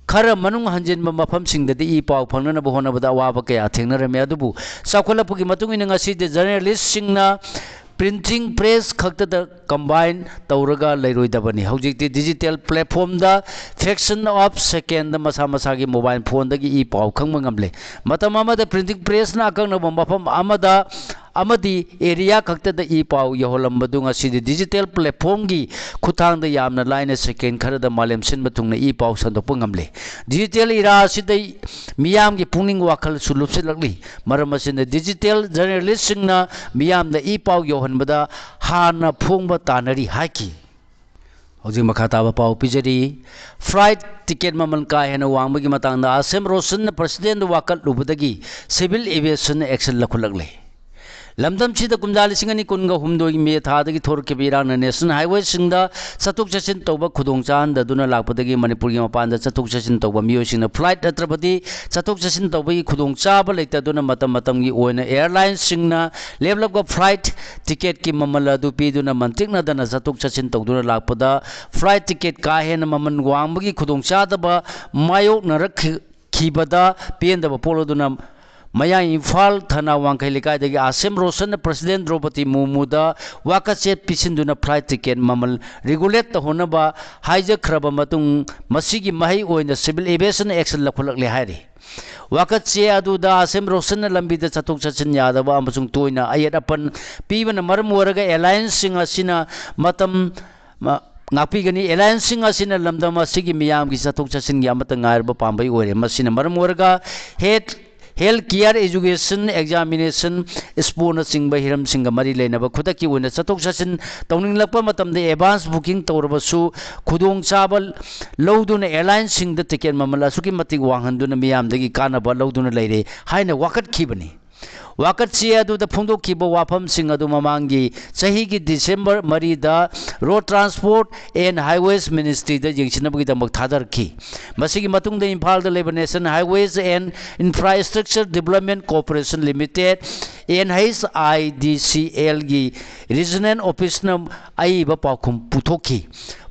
ꯈꯔ ꯃꯅꯨꯡ ꯍꯟꯖꯤꯟꯕ ꯃꯐꯝꯁꯤꯡꯗꯗꯤ ꯏ ꯄꯥꯎ ꯐꯪꯅꯅꯕ ꯍꯣꯠꯅꯕꯗ ꯑꯋꯥꯕ ꯀꯌꯥ ꯊꯦꯡꯅꯔꯝꯃꯤ꯫ ꯑꯗꯨꯕꯨ ꯆꯥꯎꯈꯠꯂꯛꯄꯒꯤ ꯃꯇꯨꯡ ꯏꯟꯅ ꯉꯁꯤꯗꯤ ꯖꯔꯅꯦꯂꯤꯁꯁꯤꯡꯅ ꯄ꯭ꯔꯤꯟꯇꯤꯡ ꯄ꯭ꯔꯦꯁ ꯈꯛꯇꯗ ꯀꯝꯕꯥꯏꯟ ꯇꯧꯔꯒ ꯂꯩꯔꯣꯏꯗꯕꯅꯤ꯫ ꯍꯧꯖꯤꯛꯇꯤ ꯗꯤꯖꯤꯇꯦꯜ ꯄ꯭ꯂꯦꯠꯐꯣꯝꯗ fraction of second ꯃꯁꯥ ꯃꯁꯥꯒꯤ ꯃꯣꯕꯥꯏꯜ ꯐꯣꯟꯗꯒꯤ ꯏ ꯄꯥꯎ ꯈꯪꯕ ꯉꯝꯂꯦ꯫ ꯃꯇꯝ ꯑꯃꯗ ꯄ꯭ꯔꯤꯟꯇꯤꯡ ꯄ꯭ꯔꯦꯁꯅ ꯑꯀꯛꯅꯕ ꯃꯐꯝ ꯑꯃꯗ ꯑꯃꯗꯤ ꯑꯦꯔꯤꯌꯥ ꯈꯛꯇꯗ ꯏ ꯄꯥꯎ ꯌꯧꯍꯜꯂꯝꯕꯗꯨ ꯉꯁꯤꯗꯤ ꯗꯤꯖꯤꯇꯦꯜ ꯄ꯭ꯂꯦꯠꯐꯣꯝꯒꯤ ꯈꯨꯠꯊꯥꯡꯗ ꯌꯥꯝꯅ ꯂꯥꯏꯅ ꯁꯦꯀꯦꯟ ꯈꯔꯗ ꯃꯥꯂꯦꯝ ꯁꯤꯟꯕ ꯊꯨꯡꯅ ꯏ ꯄꯥꯎ ꯁꯟꯗꯣꯛꯄ ꯉꯝꯂꯦ꯫ ꯗꯤꯖꯤꯇꯦꯜ ꯏꯔꯥ ꯑꯁꯤꯗ ꯃꯤꯌꯥꯝꯒꯤ ꯄꯨꯛꯅꯤꯡ ꯋꯥꯈꯜꯁꯨ ꯂꯨꯞꯁꯤꯜꯂꯛꯂꯤ꯫ ꯃꯔꯝ ꯑꯁꯤꯅ ꯗꯤꯖꯤꯇꯦꯜ ꯖꯔꯅꯦꯂꯤꯁꯁꯤꯡꯅ ꯃꯤꯌꯥꯝꯗ ꯏ ꯄꯥꯎ ꯌꯧꯍꯟꯕꯗ ꯍꯥꯟꯅ ꯐꯣꯡꯕ ꯇꯥꯅꯔꯤ ꯍꯥꯏꯈꯤ꯫ ꯍꯧꯖꯤꯛ ꯃꯈꯥ ꯇꯥꯕ ꯄꯥꯎ ꯄꯤꯖꯔꯤ꯫ ꯐ꯭ꯂꯥꯏꯠ ꯇꯤꯀꯦꯠ ꯃꯃꯜ ꯀꯥ ꯍꯦꯟꯅ ꯋꯥꯡꯕꯒꯤ ꯃꯇꯥꯡꯗ ꯑꯁꯦꯝ ꯔꯣꯁꯟꯅ ꯄ꯭ꯔꯁꯤꯗꯦꯟꯗ ꯋꯥꯀꯠꯂꯨꯕꯗꯒꯤ ꯁꯤꯚꯤꯜ ꯑꯦꯚꯤꯌꯦꯁꯟꯅ ꯑꯦꯛꯁꯟ ꯂꯧꯈꯠꯂꯛꯂꯦ꯫ ꯂꯝꯗꯝꯁꯤꯗ ꯀꯨꯝꯖꯥ ꯂꯤꯁꯤꯡ ꯑꯅꯤ ꯀꯨꯟꯒ ꯍꯨꯝꯗꯣꯏꯒꯤ ꯃꯦ ꯊꯥꯗꯒꯤ ꯊꯣꯔꯛꯈꯤꯕ ꯏꯔꯥꯡꯅ ꯅꯦꯁꯅꯦꯜ ꯍꯥꯏꯋꯦꯁꯤꯡꯗ ꯆꯠꯊꯣꯛ ꯆꯠꯁꯤꯟ ꯇꯧꯕ ꯈꯨꯗꯣꯡ ꯆꯥꯍꯟꯗꯗꯨꯅ ꯂꯥꯛꯄꯗꯒꯤ ꯃꯅꯤꯄꯨꯔꯒꯤ ꯃꯄꯥꯟꯗ ꯆꯠꯊꯣꯛ ꯆꯠꯁꯤꯟ ꯇꯧꯕ ꯃꯤꯑꯣꯏꯁꯤꯡꯅ ꯐ꯭ꯂꯥꯏꯠ ꯅꯠꯇ꯭ꯔꯕꯗꯤ ꯆꯠꯊꯣꯛ ꯆꯠꯁꯤꯟ ꯇꯧꯕꯒꯤ ꯈꯨꯗꯣꯡꯆꯥꯕ ꯂꯩꯇꯗꯨꯅ ꯃꯇꯝ ꯃꯇꯝꯒꯤ ꯑꯣꯏꯅ ꯑꯦꯌꯔꯂꯥꯏꯟꯁꯁꯤꯡꯅ ꯂꯦꯞꯂꯛꯄ ꯐ꯭ꯂꯥꯏꯠ ꯇꯤꯀꯦꯠꯀꯤ ꯃꯃꯜ ꯑꯗꯨ ꯄꯤꯗꯨꯅ ꯃꯟꯇꯤꯛꯅꯗꯅ ꯆꯠꯊꯣꯛ ꯆꯠꯁꯤꯟ ꯇꯧꯗꯨꯅ ꯂꯥꯛꯄꯗ ꯐ꯭ꯂꯥꯏꯠ ꯇꯤꯀꯦꯠ ꯀꯥ ꯍꯦꯟꯅ ꯃꯃꯜ ꯋꯥꯡꯕꯒꯤ ꯈꯨꯗꯣꯡꯆꯥꯗꯕ ꯃꯥꯌꯣꯛꯅꯔꯛꯈꯤ ꯈꯤꯕꯗ ꯄꯦꯟꯗꯕ ꯄꯣꯛꯂꯗꯨꯅ ꯃꯌꯥꯡ ꯏꯝꯐꯥꯜ ꯊꯅꯥ ꯋꯥꯡꯈꯩ ꯂꯩꯀꯥꯏꯗꯒꯤ ꯑꯥꯁꯦꯝ ꯔꯣꯁꯟꯅ ꯄ꯭ꯔꯁꯤꯗꯦꯟ ꯗ꯭ꯔꯧꯄꯗꯤ ꯃꯨꯔꯃꯨꯗ ꯋꯥꯀꯠꯆꯦ ꯄꯤꯁꯤꯟꯗꯨꯅ ꯐ꯭ꯂꯥꯏꯠ ꯇꯤꯀꯦꯠ ꯃꯃꯜ ꯔꯤꯒꯨꯂꯦꯠ ꯇꯧꯍꯟꯅꯕ ꯍꯥꯏꯖꯈ꯭ꯔꯕ ꯃꯇꯨꯡ ꯃꯁꯤꯒꯤ ꯃꯍꯩ ꯑꯣꯏꯅ ꯁꯤꯚꯤꯜ ꯑꯦꯚꯤꯌꯦꯁꯟ ꯑꯦꯛꯁꯟ ꯂꯧꯈꯠꯂꯛꯂꯦ ꯍꯥꯏꯔꯤ꯫ ꯋꯥꯀꯠꯆꯦ ꯑꯗꯨꯗ ꯑꯥꯁꯦꯝ ꯔꯣꯁꯟꯅ ꯂꯝꯕꯤꯗ ꯆꯠꯊꯣꯛ ꯆꯠꯁꯤꯟ ꯌꯥꯗꯕ ꯑꯃꯁꯨꯡ ꯇꯣꯏꯅ ꯑꯌꯦꯠ ꯑꯄꯟ ꯄꯤꯕꯅ ꯃꯔꯝ ꯑꯣꯏꯔꯒ ꯑꯦꯌꯔꯂꯥꯏꯟꯁꯁꯤꯡ ꯑꯁꯤꯅ ꯃꯇꯝ ꯃ-, ꯉꯥꯛꯄꯤꯒꯅꯤ꯫ ꯑꯦꯌꯔꯂꯥꯏꯟꯁꯁꯤꯡ ꯑꯁꯤꯅ ꯂꯝꯗꯝ ꯑꯁꯤꯒꯤ ꯃꯤꯌꯥꯝꯒꯤ ꯆꯠꯊꯣꯛ ꯆꯠꯁꯤꯟꯒꯤ ꯑꯃꯠꯇ ꯉꯥꯏꯔꯕ ꯄꯥꯝꯕꯩ ꯑꯣꯏꯔꯦ꯫ ꯃꯁꯤꯅ ꯃꯔꯝ ꯑꯣꯏꯔꯒ health, health care, education, examination, ꯁ꯭ꯄꯣꯔꯠꯅꯆꯤꯡꯕ ꯍꯤꯔꯝꯁꯤꯡꯒ ꯃꯔꯤ ꯂꯩꯅꯕ ꯈꯨꯗꯛꯀꯤ ꯑꯣꯏꯅ ꯆꯠꯊꯣꯛ ꯆꯠꯁꯤꯟ ꯇꯧꯅꯤꯡꯂꯛꯄ ꯃꯇꯝꯗ ꯑꯦꯗꯚꯥꯟꯁ ꯕꯨꯀꯤꯡ ꯇꯧꯔꯕꯁꯨ ꯈꯨꯗꯣꯡꯆꯥꯕ ꯂꯧꯗꯨꯅ ꯑꯦꯌꯔꯂꯥꯏꯟꯁꯁꯤꯡꯗ ꯇꯤꯀꯦꯠ ꯃꯃꯜ ꯑꯁꯨꯛꯀꯤ ꯃꯇꯤꯛ ꯋꯥꯡꯍꯟꯗꯨꯅ ꯃꯤꯌꯥꯝꯗꯒꯤ ꯀꯥꯟꯅꯕ ꯂꯧꯗꯨꯅ ꯂꯩꯔꯦ ꯍꯥꯏꯅ ꯋꯥꯀꯠꯈꯤꯕꯅꯤ꯫ ꯋꯥꯀꯠꯆꯦ ꯑꯗꯨꯗ ꯐꯣꯡꯗꯣꯛꯈꯤꯕ ꯋꯥꯐꯝꯁꯤꯡ ꯑꯗꯨ ꯃꯃꯥꯡꯒꯤ ꯆꯍꯤꯒꯤ ꯗꯤꯁꯦꯝꯕꯔ ꯃꯔꯤꯗ ꯔꯣꯗ ꯇ꯭ꯔꯥꯟꯁꯄꯣꯔꯠ ꯑꯦꯟ ꯍꯥꯏꯋꯦꯁ ꯃꯤꯅꯤꯁꯇ꯭ꯔꯤꯗ ꯌꯦꯡꯁꯤꯟꯅꯕꯒꯤꯗꯃꯛ ꯊꯥꯗꯔꯛꯈꯤ꯫ ꯃꯁꯤꯒꯤ ꯃꯇꯨꯡꯗ ꯏꯝꯐꯥꯜꯗ ꯂꯩꯕ national highways and infrastructure development corporation limited, N H I D C ꯑꯦꯜꯒꯤ ꯔꯤꯖꯅꯦꯜ ꯑꯣꯐꯤꯁꯅ ꯑꯏꯕ ꯄꯥꯎꯈꯨꯝ ꯄꯨꯊꯣꯛꯈꯤ꯫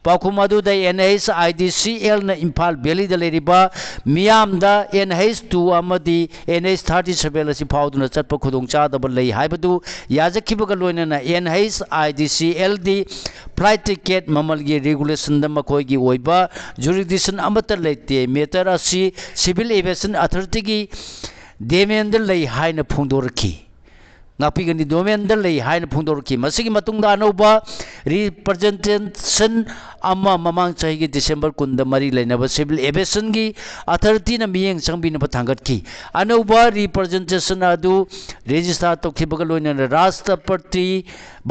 ꯄꯥꯎꯈꯨꯝ ꯑꯗꯨꯗ ꯑꯦꯟ ꯑꯩꯆ ꯑꯥꯏ ꯗꯤ ꯁꯤ ꯑꯦꯜꯅ ꯏꯝꯐꯥꯜ ꯚꯦꯂꯤꯗ ꯂꯩꯔꯤꯕ ꯃꯤꯌꯥꯝꯗ ꯑꯦꯟ ꯑꯩꯆ ꯇꯨ ꯑꯃꯗꯤ ꯑꯦꯟ ꯑꯩꯆ ꯊꯥꯔꯇꯤ ꯁꯚꯦꯟ ꯑꯁꯤ ꯐꯥꯎꯗꯨꯅ ꯆꯠꯄ ꯈꯨꯗꯣꯡꯆꯥꯗꯕ ꯂꯩ ꯍꯥꯏꯕꯗꯨ ꯌꯥꯖꯈꯤꯕꯒ ꯂꯣꯏꯅꯅ ꯑꯦꯟ ꯑꯩꯆ ꯑꯥꯏ ꯗꯤ ꯁꯤ ꯑꯦꯜꯗꯤ ꯐ꯭ꯂꯥꯏꯠ ꯇꯤꯀꯦꯠ ꯃꯃꯜꯒꯤ ꯔꯤꯒꯨꯂꯦꯁꯟꯗ ꯃꯈꯣꯏꯒꯤ ꯑꯣꯏꯕ ꯖꯨꯔꯤꯗꯤꯛꯁꯟ ꯑꯃꯠꯇ ꯂꯩꯇꯦ꯫ ꯃꯦꯇꯔ ꯑꯁꯤ ꯁꯤꯚꯤꯜ ꯑꯦꯚꯤꯌꯦꯁꯟ ꯑꯊꯣꯔꯤꯇꯤꯒꯤ ꯗꯣꯃꯦꯟꯗ ꯂꯩ ꯍꯥꯏꯅ ꯐꯣꯡꯗꯣꯔꯛꯈꯤ꯫ ꯉꯥꯛꯄꯤꯒꯅꯤ ꯗꯣꯃꯦꯟꯗ ꯂꯩ ꯍꯥꯏꯅ ꯐꯣꯡꯗꯣꯔꯛꯈꯤ꯫ ꯃꯁꯤꯒꯤ ꯃꯇꯨꯡꯗ ꯑꯅꯧꯕ ꯔꯤꯄ꯭ꯔꯖꯦꯟꯇꯦꯁꯟ ꯑꯃ ꯃꯃꯥꯡ ꯆꯍꯤꯒꯤ ꯗꯤꯁꯦꯝꯕꯔ ꯀꯨꯟꯗ ꯃꯔꯤ ꯂꯩꯅꯕ ꯁꯤꯚꯤꯜ ꯑꯦꯚꯤꯌꯦꯁꯟꯒꯤ ꯑꯊꯣꯔꯤꯇꯤꯅ ꯃꯤꯠꯌꯦꯡ ꯆꯪꯕꯤꯅꯕ ꯊꯥꯡꯒꯠꯈꯤ꯫ ꯑꯅꯧꯕ ꯔꯤꯄ꯭ꯔꯖꯦꯟꯇꯦꯁꯟ ꯑꯗꯨ ꯔꯦꯖꯤꯁꯇꯥꯔ ꯇꯧꯈꯤꯕꯒ ꯂꯣꯏꯅꯅ ꯔꯥꯁꯇ꯭ꯔꯄꯇꯤ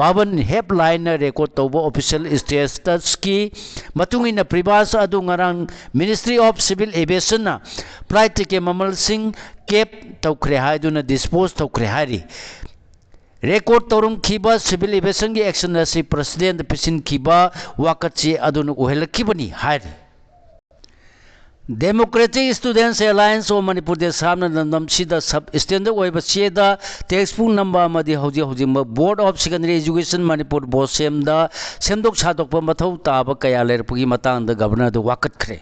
ꯚꯕꯟ ꯍꯦꯜꯞꯂꯥꯏꯟꯅ ꯔꯦꯀꯣꯔꯗ ꯇꯧꯕ ꯑꯣꯐꯤꯁꯤꯌꯦꯜ ꯁ꯭ꯇꯦꯇꯁꯀꯤ ꯃꯇꯨꯡ ꯏꯟꯅ ꯄ꯭ꯔꯤꯚꯥꯁ ꯑꯗꯨ ꯉꯔꯥꯡ ꯃꯤꯅꯤꯁꯇ꯭ꯔꯤ ꯑꯣꯐ ꯁꯤꯚꯤꯜ ꯑꯦꯚꯤꯌꯦꯁꯟꯅ ꯐ꯭ꯂꯥꯏꯠ ꯇꯤꯀꯦꯠ ꯃꯃꯜꯁꯤꯡ ꯀꯦꯞ ꯇꯧꯈ꯭ꯔꯦ ꯍꯥꯏꯗꯨꯅ ꯗꯤꯁꯄꯣꯖ ꯇꯧꯈ꯭ꯔꯦ ꯍꯥꯏꯔꯤ꯫ ꯔꯦꯀꯣꯔꯗ ꯇꯧꯔꯝꯈꯤꯕ ꯁꯤꯚꯤꯜ ꯑꯦꯚꯤꯌꯦꯁꯟꯒꯤ ꯑꯦꯛꯁꯤꯗꯦꯟ ꯑꯁꯤ ꯄ꯭ꯔꯁꯤꯗꯦꯟꯗ ꯄꯤꯁꯤꯟꯈꯤꯕ ꯋꯥꯀꯠꯁꯦ ꯑꯗꯨꯅ ꯑꯣꯏꯍꯜꯂꯛꯈꯤꯕꯅꯤ ꯍꯥꯏꯔꯤ꯫ Democratic students alliance of Manipur, ꯗꯦꯁꯥꯝꯅ ꯂꯝꯗꯝꯁꯤꯗ ꯁꯕ ꯁ꯭ꯇꯦꯟꯗꯔꯗ ꯑꯣꯏꯕ ꯆꯦꯗ ꯇꯦꯛꯁꯕꯨꯛ ꯅꯝꯕ ꯑꯃꯗꯤ ꯍꯧꯖꯤꯛ ꯍꯧꯖꯤꯛꯃꯛ ꯕꯣꯔꯗ ꯑꯣꯐ ꯁꯦꯀꯦꯟꯗꯔꯤ ꯑꯦꯖꯨꯀꯦꯁꯟ ꯃꯅꯤꯄꯨꯔ, ꯕꯣꯁꯦꯝꯗ ꯁꯦꯝꯗꯣꯛ ꯁꯥꯗꯣꯛꯄ ꯃꯊꯧ ꯇꯥꯕ ꯀꯌꯥ ꯂꯩꯔꯛꯄꯒꯤ ꯃꯇꯥꯡꯗ ꯒꯕꯔꯅꯔꯗ ꯋꯥꯀꯠꯈ꯭ꯔꯦ꯫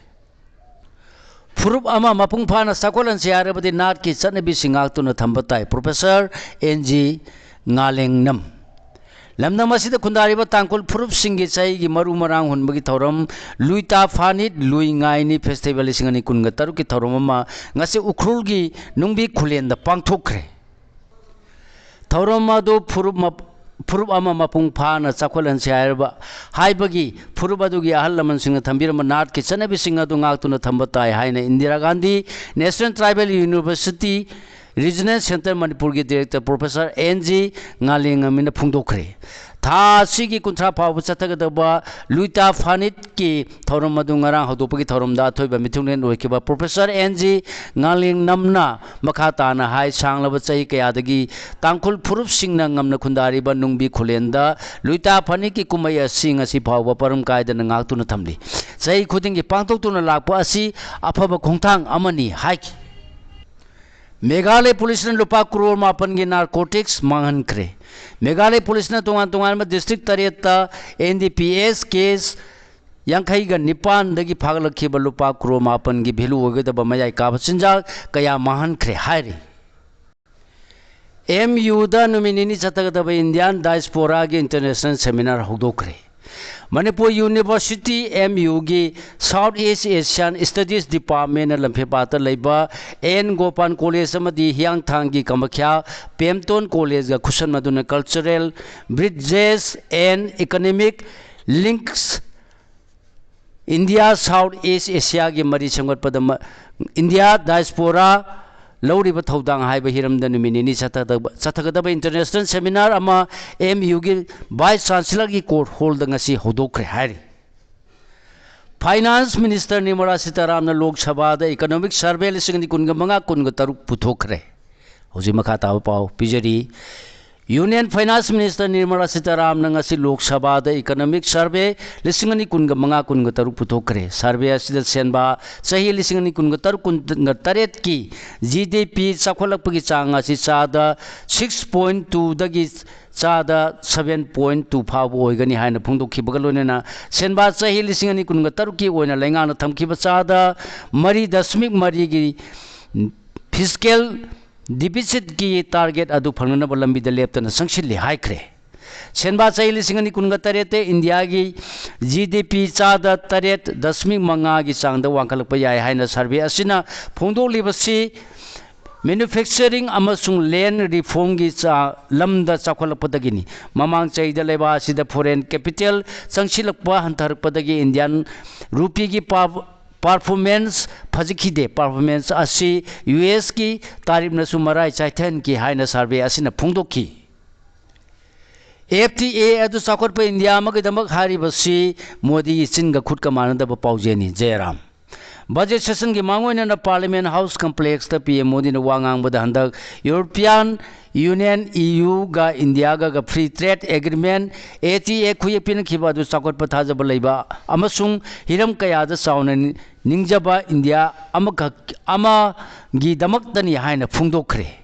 ꯐꯨꯔꯨꯞ ꯑꯃ ꯃꯄꯨꯡ ꯐꯥꯅ ꯆꯥꯎꯈꯠꯍꯟꯁꯤ ꯍꯥꯏꯔꯕꯗꯤ ꯅꯥꯠꯀꯤ ꯆꯠꯅꯕꯤꯁꯤꯡ ꯉꯥꯛꯇꯨꯅ ꯊꯝꯕ ꯇꯥꯏ, ꯄ꯭ꯔꯣꯐꯦꯁꯔ ꯑꯦꯟ ꯖꯤ ꯉꯥꯂꯦꯡꯅꯝ꯫ ꯂꯝꯗꯝ ꯑꯁꯤꯗ ꯈꯨꯟꯗꯥꯔꯤꯕ ꯇꯥꯡꯈꯨꯜ ꯐꯨꯔꯨꯞꯁꯤꯡꯒꯤ ꯆꯍꯤꯒꯤ ꯃꯔꯨ ꯃꯔꯥꯡ ꯍꯨꯟꯕꯒꯤ ꯊꯧꯔꯝ ꯂꯨꯏꯇꯥ ꯐꯥꯅꯤꯠ ꯂꯨꯏ ꯉꯥꯏꯅꯤ ꯐꯦꯁꯇꯤꯚꯦꯜ ꯂꯤꯁꯤꯡ ꯑꯅꯤ ꯀꯨꯟꯒ ꯇꯔꯨꯛꯀꯤ ꯊꯧꯔꯝ ꯑꯃ ꯉꯁꯤ ꯎꯈ꯭ꯔꯨꯜꯒꯤ ꯅꯨꯡꯕꯤ ꯈꯨꯂꯦꯟꯗ ꯄꯥꯡꯊꯣꯛꯈ꯭ꯔꯦ꯫ ꯊꯧꯔꯝ ꯑꯗꯨ ꯐꯨꯔꯨꯞ ꯃꯞ-, ꯐꯨꯔꯨꯞ ꯑꯃ ꯃꯄꯨꯡ ꯐꯥꯅ ꯆꯥꯎꯈꯠꯍꯟꯁꯤ ꯍꯥꯏꯔꯕ, ꯍꯥꯏꯕꯒꯤ ꯐꯨꯔꯨꯞ ꯑꯗꯨꯒꯤ ꯑꯍꯜ ꯂꯃꯟꯁꯤꯡꯅ ꯊꯝꯕꯤꯔꯝꯕ ꯅꯥꯠꯀꯤ ꯆꯠꯅꯕꯤꯁꯤꯡ ꯑꯗꯨ ꯉꯥꯛꯇꯨꯅ ꯊꯝꯕ ꯇꯥꯏ ꯍꯥꯏꯅ Indira Gandhi national tribal university regional centre ꯃꯅꯤꯄꯨꯔꯒꯤ ꯗꯤꯔꯦꯛꯇꯔ ꯄ꯭ꯔꯣꯐꯦꯁꯔ ꯑꯦꯟ ꯖꯤ ꯉꯥꯂꯦꯡꯉꯝꯅ ꯐꯣꯡꯗꯣꯛꯈ꯭ꯔꯦ꯫ ꯊꯥ ꯑꯁꯤꯒꯤ ꯀꯨꯟꯊ꯭ꯔꯥ ꯐꯥꯎꯕ ꯆꯠꯊꯒꯗꯕ ꯂꯨꯏꯇꯥ ꯐꯥꯅꯤꯠꯀꯤ ꯊꯧꯔꯝ ꯑꯗꯨ ꯉꯔꯥꯡ ꯍꯧꯗꯣꯛꯄꯒꯤ ꯊꯧꯔꯝꯗ ꯑꯊꯣꯏꯕ ꯃꯤꯊꯨꯡꯂꯦꯟ ꯑꯣꯏꯈꯤꯕ ꯄ꯭ꯔꯣꯐꯦꯁꯔ ꯑꯦꯟ ꯖꯤ ꯉꯥꯂꯦꯡꯅꯝꯅ ꯃꯈꯥ ꯇꯥꯅ ꯍꯥꯏ, ꯁꯥꯡꯂꯕ ꯆꯍꯤ ꯀꯌꯥꯗꯒꯤ ꯇꯥꯡꯈꯨꯜ ꯐꯨꯔꯨꯞꯁꯤꯡꯅ ꯉꯝꯅ ꯈꯨꯟꯗꯥꯔꯤꯕ ꯅꯨꯡꯕꯤ ꯈꯨꯂꯦꯟꯗ ꯂꯨꯏꯇꯥ ꯐꯥꯅꯤꯠꯀꯤ ꯀꯨꯝꯍꯩ ꯑꯁꯤ ꯉꯁꯤ ꯐꯥꯎꯕ ꯄꯔꯝ ꯀꯥꯏꯗꯅ ꯉꯥꯛꯇꯨꯅ ꯊꯝꯂꯤ꯫ ꯆꯍꯤ ꯈꯨꯗꯤꯡꯒꯤ ꯄꯥꯡꯊꯣꯛꯇꯨꯅ ꯂꯥꯛꯄ ꯑꯁꯤ ꯑꯐꯕ ꯈꯣꯡꯊꯥꯡ ꯑꯃꯅꯤ ꯍꯥꯏꯈꯤ꯫ ꯃꯦꯘꯥꯂꯌ ꯄꯨꯂꯤꯁꯅ ꯂꯨꯄꯥ ꯀ꯭ꯔꯣꯔ ꯃꯥꯄꯟꯒꯤ ꯅꯥꯔꯀꯣꯇꯤꯛꯁ ꯃꯥꯡꯍꯟꯈ꯭ꯔꯦ꯫ ꯃꯦꯘꯥꯂꯌ ꯄꯨꯂꯤꯁꯅ ꯇꯣꯉꯥꯟ ꯇꯣꯉꯥꯟꯕ ꯗꯤꯁꯇ꯭ꯔꯤꯛ ꯇꯔꯦꯠꯇ N D P S case ꯌꯥꯡꯈꯩꯒ ꯅꯤꯄꯥꯟꯗꯒꯤ ꯐꯥꯒꯠꯂꯛꯈꯤꯕ ꯂꯨꯄꯥ ꯀ꯭ꯔꯣꯔ ꯃꯥꯄꯟꯒꯤ ꯚꯦꯂꯨ ꯑꯣꯏꯒꯗꯕ ꯃꯌꯥꯏ ꯀꯥꯕ ꯆꯤꯟꯖꯥꯛ ꯀꯌꯥ ꯃꯥꯡꯍꯟꯈ꯭ꯔꯦ ꯍꯥꯏꯔꯤ꯫ ꯑꯦꯝ ꯌꯨꯗ ꯅꯨꯃꯤꯠ ꯅꯤꯅꯤ ꯆꯠꯊꯒꯗꯕ ꯏꯟꯗꯤꯌꯥꯟ ꯗꯥꯏꯁꯄꯣꯔꯥꯒꯤ ꯏꯟꯇꯔꯅꯦꯁꯅꯦꯜ ꯁꯦꯃꯤꯅꯥꯔ ꯍꯧꯗꯣꯛꯈ꯭ꯔꯦ꯫ ꯃꯅꯤꯄꯨꯔ ꯌꯨꯅꯤꯚꯔꯁꯤꯇꯤ, ꯑꯦꯝ ꯌꯨꯒꯤ ꯁꯥꯎꯠ ꯏꯁ ꯑꯦꯁꯤꯌꯥꯟ ꯁ꯭ꯇꯗꯤꯁ ꯗꯤꯄꯥꯔꯠꯃꯦꯟꯅ ꯂꯝꯐꯦꯜꯄꯥꯠꯇ ꯂꯩꯕ ꯑꯦꯟ ꯒꯣꯄꯥꯟ ꯀꯣꯂꯦꯖ ꯑꯃꯗꯤ ꯍꯤꯌꯥꯡꯊꯥꯡꯒꯤ ꯀꯃꯈ꯭ꯌꯥ ꯄꯦꯝꯇꯣꯟ ꯀꯣꯂꯦꯖꯒ ꯈꯨꯠꯁꯝꯅꯗꯨꯅ Cultural Bridges and Economic Links India south east ꯑꯦꯁꯤꯌꯥꯒꯤ ꯃꯔꯤ ꯁꯦꯝꯒꯠꯄꯗ ꯃ-, ꯏꯟꯗꯤꯌꯥ ꯗꯥꯏꯁꯄꯣꯔꯥ ꯂꯧꯔꯤꯕ ꯊꯧꯗꯥꯡ ꯍꯥꯏꯕ ꯍꯤꯔꯝꯗ ꯅꯨꯃꯤꯠ ꯅꯤꯅꯤ ꯆꯠꯊꯒꯗꯕ, ꯆꯠꯊꯒꯗꯕ ꯏꯟꯇꯔꯅꯦꯁꯅꯦꯜ ꯁꯦꯃꯤꯅꯥꯔ ꯑꯃ ꯑꯦꯝ ꯌꯨꯒꯤ ꯚꯥꯏꯁ ꯆꯥꯟꯁꯦꯂꯔꯒꯤ ꯀꯣꯔꯠ ꯍꯣꯜꯗ ꯉꯁꯤ ꯍꯧꯗꯣꯛꯈ꯭ꯔꯦ ꯍꯥꯏꯔꯤ꯫ ꯐꯥꯏꯅꯥꯟꯁ ꯃꯤꯅꯤꯁꯇꯔ ꯅꯤꯔꯃꯂꯥ ꯁꯤꯇꯥꯔꯥꯝꯅ ꯂꯣꯛ ꯁꯚꯥꯗ ꯏꯀꯣꯅꯣꯃꯤꯛ ꯁꯔꯚꯦ ꯂꯤꯁꯤꯡ ꯑꯅꯤ ꯀꯨꯟꯒ ꯃꯉꯥ ꯀꯨꯟꯒ ꯇꯔꯨꯛ ꯄꯨꯊꯣꯛꯈ꯭ꯔꯦ꯫ ꯍꯧꯖꯤꯛ ꯃꯈꯥ ꯇꯥꯕ ꯄꯥꯎ ꯄꯤꯖꯔꯤ꯫ Union Finance Minister Nirmala Sitaraman ꯉꯁꯤ ꯂꯣꯛ ꯁꯚꯥꯗ Economic Survey ꯂꯤꯁꯤꯡ ꯑꯅꯤ ꯀꯨꯟꯒ ꯃꯉꯥ ꯀꯨꯟꯒ ꯇꯔꯨꯛ ꯄꯨꯊꯣꯛꯈ꯭ꯔꯦ꯫ Survey ꯑꯁꯤꯗ ꯁꯦꯟꯕꯥ ꯆꯍꯤ ꯂꯤꯁꯤꯡ ꯑꯅꯤ ꯀꯨꯟꯒ ꯇꯔꯨꯛ ꯀꯨꯟꯒ ꯇꯔꯦꯠꯀꯤ G D P ꯆꯥꯎꯈꯠꯂꯛꯄꯒꯤ ꯆꯥꯡ ꯑꯁꯤ ꯆꯥꯗ six point twoꯗꯒꯤ ꯆꯥꯗ seven point two ꯐꯥꯎꯕ ꯑꯣꯏꯒꯅꯤ ꯍꯥꯏꯅ ꯐꯣꯡꯗꯣꯛꯈꯤꯕꯒ ꯂꯣꯏꯅꯅ ꯁꯦꯟꯕꯥ ꯆꯍꯤ ꯂꯤꯁꯤꯡ ꯑꯅꯤ ꯀꯨꯟꯒ ꯇꯔꯨꯛꯀꯤ ꯑꯣꯏꯅ ꯂꯩꯉꯥꯛꯅ ꯊꯝꯈꯤꯕ ꯆꯥꯗ ꯃꯔꯤ ꯗꯁꯃꯤꯛ ꯃꯔꯤꯒꯤ fiscal deficitꯀꯤ target ꯑꯗꯨ ꯐꯪꯅꯅꯕ ꯂꯝꯕꯤꯗ ꯂꯦꯞꯇꯅ ꯆꯪꯁꯤꯜꯂꯤ ꯍꯥꯏꯈ꯭ꯔꯦ꯫ ꯁꯦꯟꯕꯥ ꯆꯍꯤ ꯂꯤꯁꯤꯡ ꯑꯅꯤ ꯀꯨꯟꯒ ꯇꯔꯦꯠꯇ ꯏꯟꯗꯤꯌꯥꯒꯤ G D P ꯆꯥꯗ ꯇꯔꯦꯠ ꯗꯁꯃꯤꯛ ꯃꯉꯥꯒꯤ ꯆꯥꯡꯗ ꯋꯥꯡꯈꯠꯂꯛꯄ ꯌꯥꯏ ꯍꯥꯏꯅ survey ꯑꯁꯤꯅ ꯐꯣꯡꯗꯣꯛꯂꯤꯕꯁꯤ manufacturing ꯑꯃꯁꯨꯡ land reformꯒꯤ ꯆꯥ-, ꯂꯝꯗ ꯆꯥꯎꯈꯠꯂꯛꯄꯗꯒꯤꯅꯤ꯫ ꯃꯃꯥꯡ ꯆꯍꯤꯗ ꯂꯩꯕꯥꯛ ꯑꯁꯤꯗ foreign capital ꯆꯪꯁꯤꯜꯂꯛꯄ ꯍꯟꯊꯔꯛꯄꯗꯒꯤ Indian rupeeꯒꯤ ꯄꯥ-, performance ꯐꯖꯈꯤꯗꯦ꯫ Performance ꯑꯁꯤ U Sꯀꯤ tariffꯅꯁꯨ ꯃꯔꯥꯏ ꯆꯥꯏꯊꯍꯟꯈꯤ ꯍꯥꯏꯅ survey ꯑꯁꯤꯅ ꯐꯣꯡꯗꯣꯛꯈꯤ꯫ F T A ꯑꯗꯨ ꯆꯥꯎꯈꯠꯄ ꯏꯟꯗꯤꯌꯥ ꯑꯃꯒꯤꯗꯃꯛ ꯍꯥꯏꯔꯤꯕꯁꯤ ꯃꯣꯗꯤꯒꯤ ꯆꯤꯟꯒ ꯈꯨꯠꯀ ꯃꯥꯟꯅꯗꯕ ꯄꯥꯎꯖꯦꯜꯅꯤ꯫ ꯖꯌꯔꯥꯝ꯫ Budget sessionꯒꯤ ꯃꯥꯡꯑꯣꯏꯅꯅ Parliament House Complexꯇ P M ꯃꯣꯗꯤꯅ ꯋꯥ ꯉꯥꯡꯕꯗ ꯍꯟꯗꯛ European Union, E Uꯒ ꯏꯟꯗꯤꯌꯥꯒ free trade agreement, F T A ꯈꯨꯌꯦꯛ ꯄꯤꯅꯈꯤꯕ ꯑꯗꯨ ꯆꯥꯎꯈꯠꯄ ꯊꯥꯖꯕ ꯂꯩꯕ ꯑꯃꯁꯨꯡ ꯍꯤꯔꯝ ꯀꯌꯥꯗ ꯆꯥꯎꯅ ꯅꯤꯡꯖꯕ ꯏꯟꯗꯤꯌꯥ ꯑꯃꯈꯛ, ꯑꯃꯒꯤꯗꯃꯛꯇꯅꯤ ꯍꯥꯏꯅ ꯐꯣꯡꯗꯣꯛꯈ꯭ꯔꯦ꯫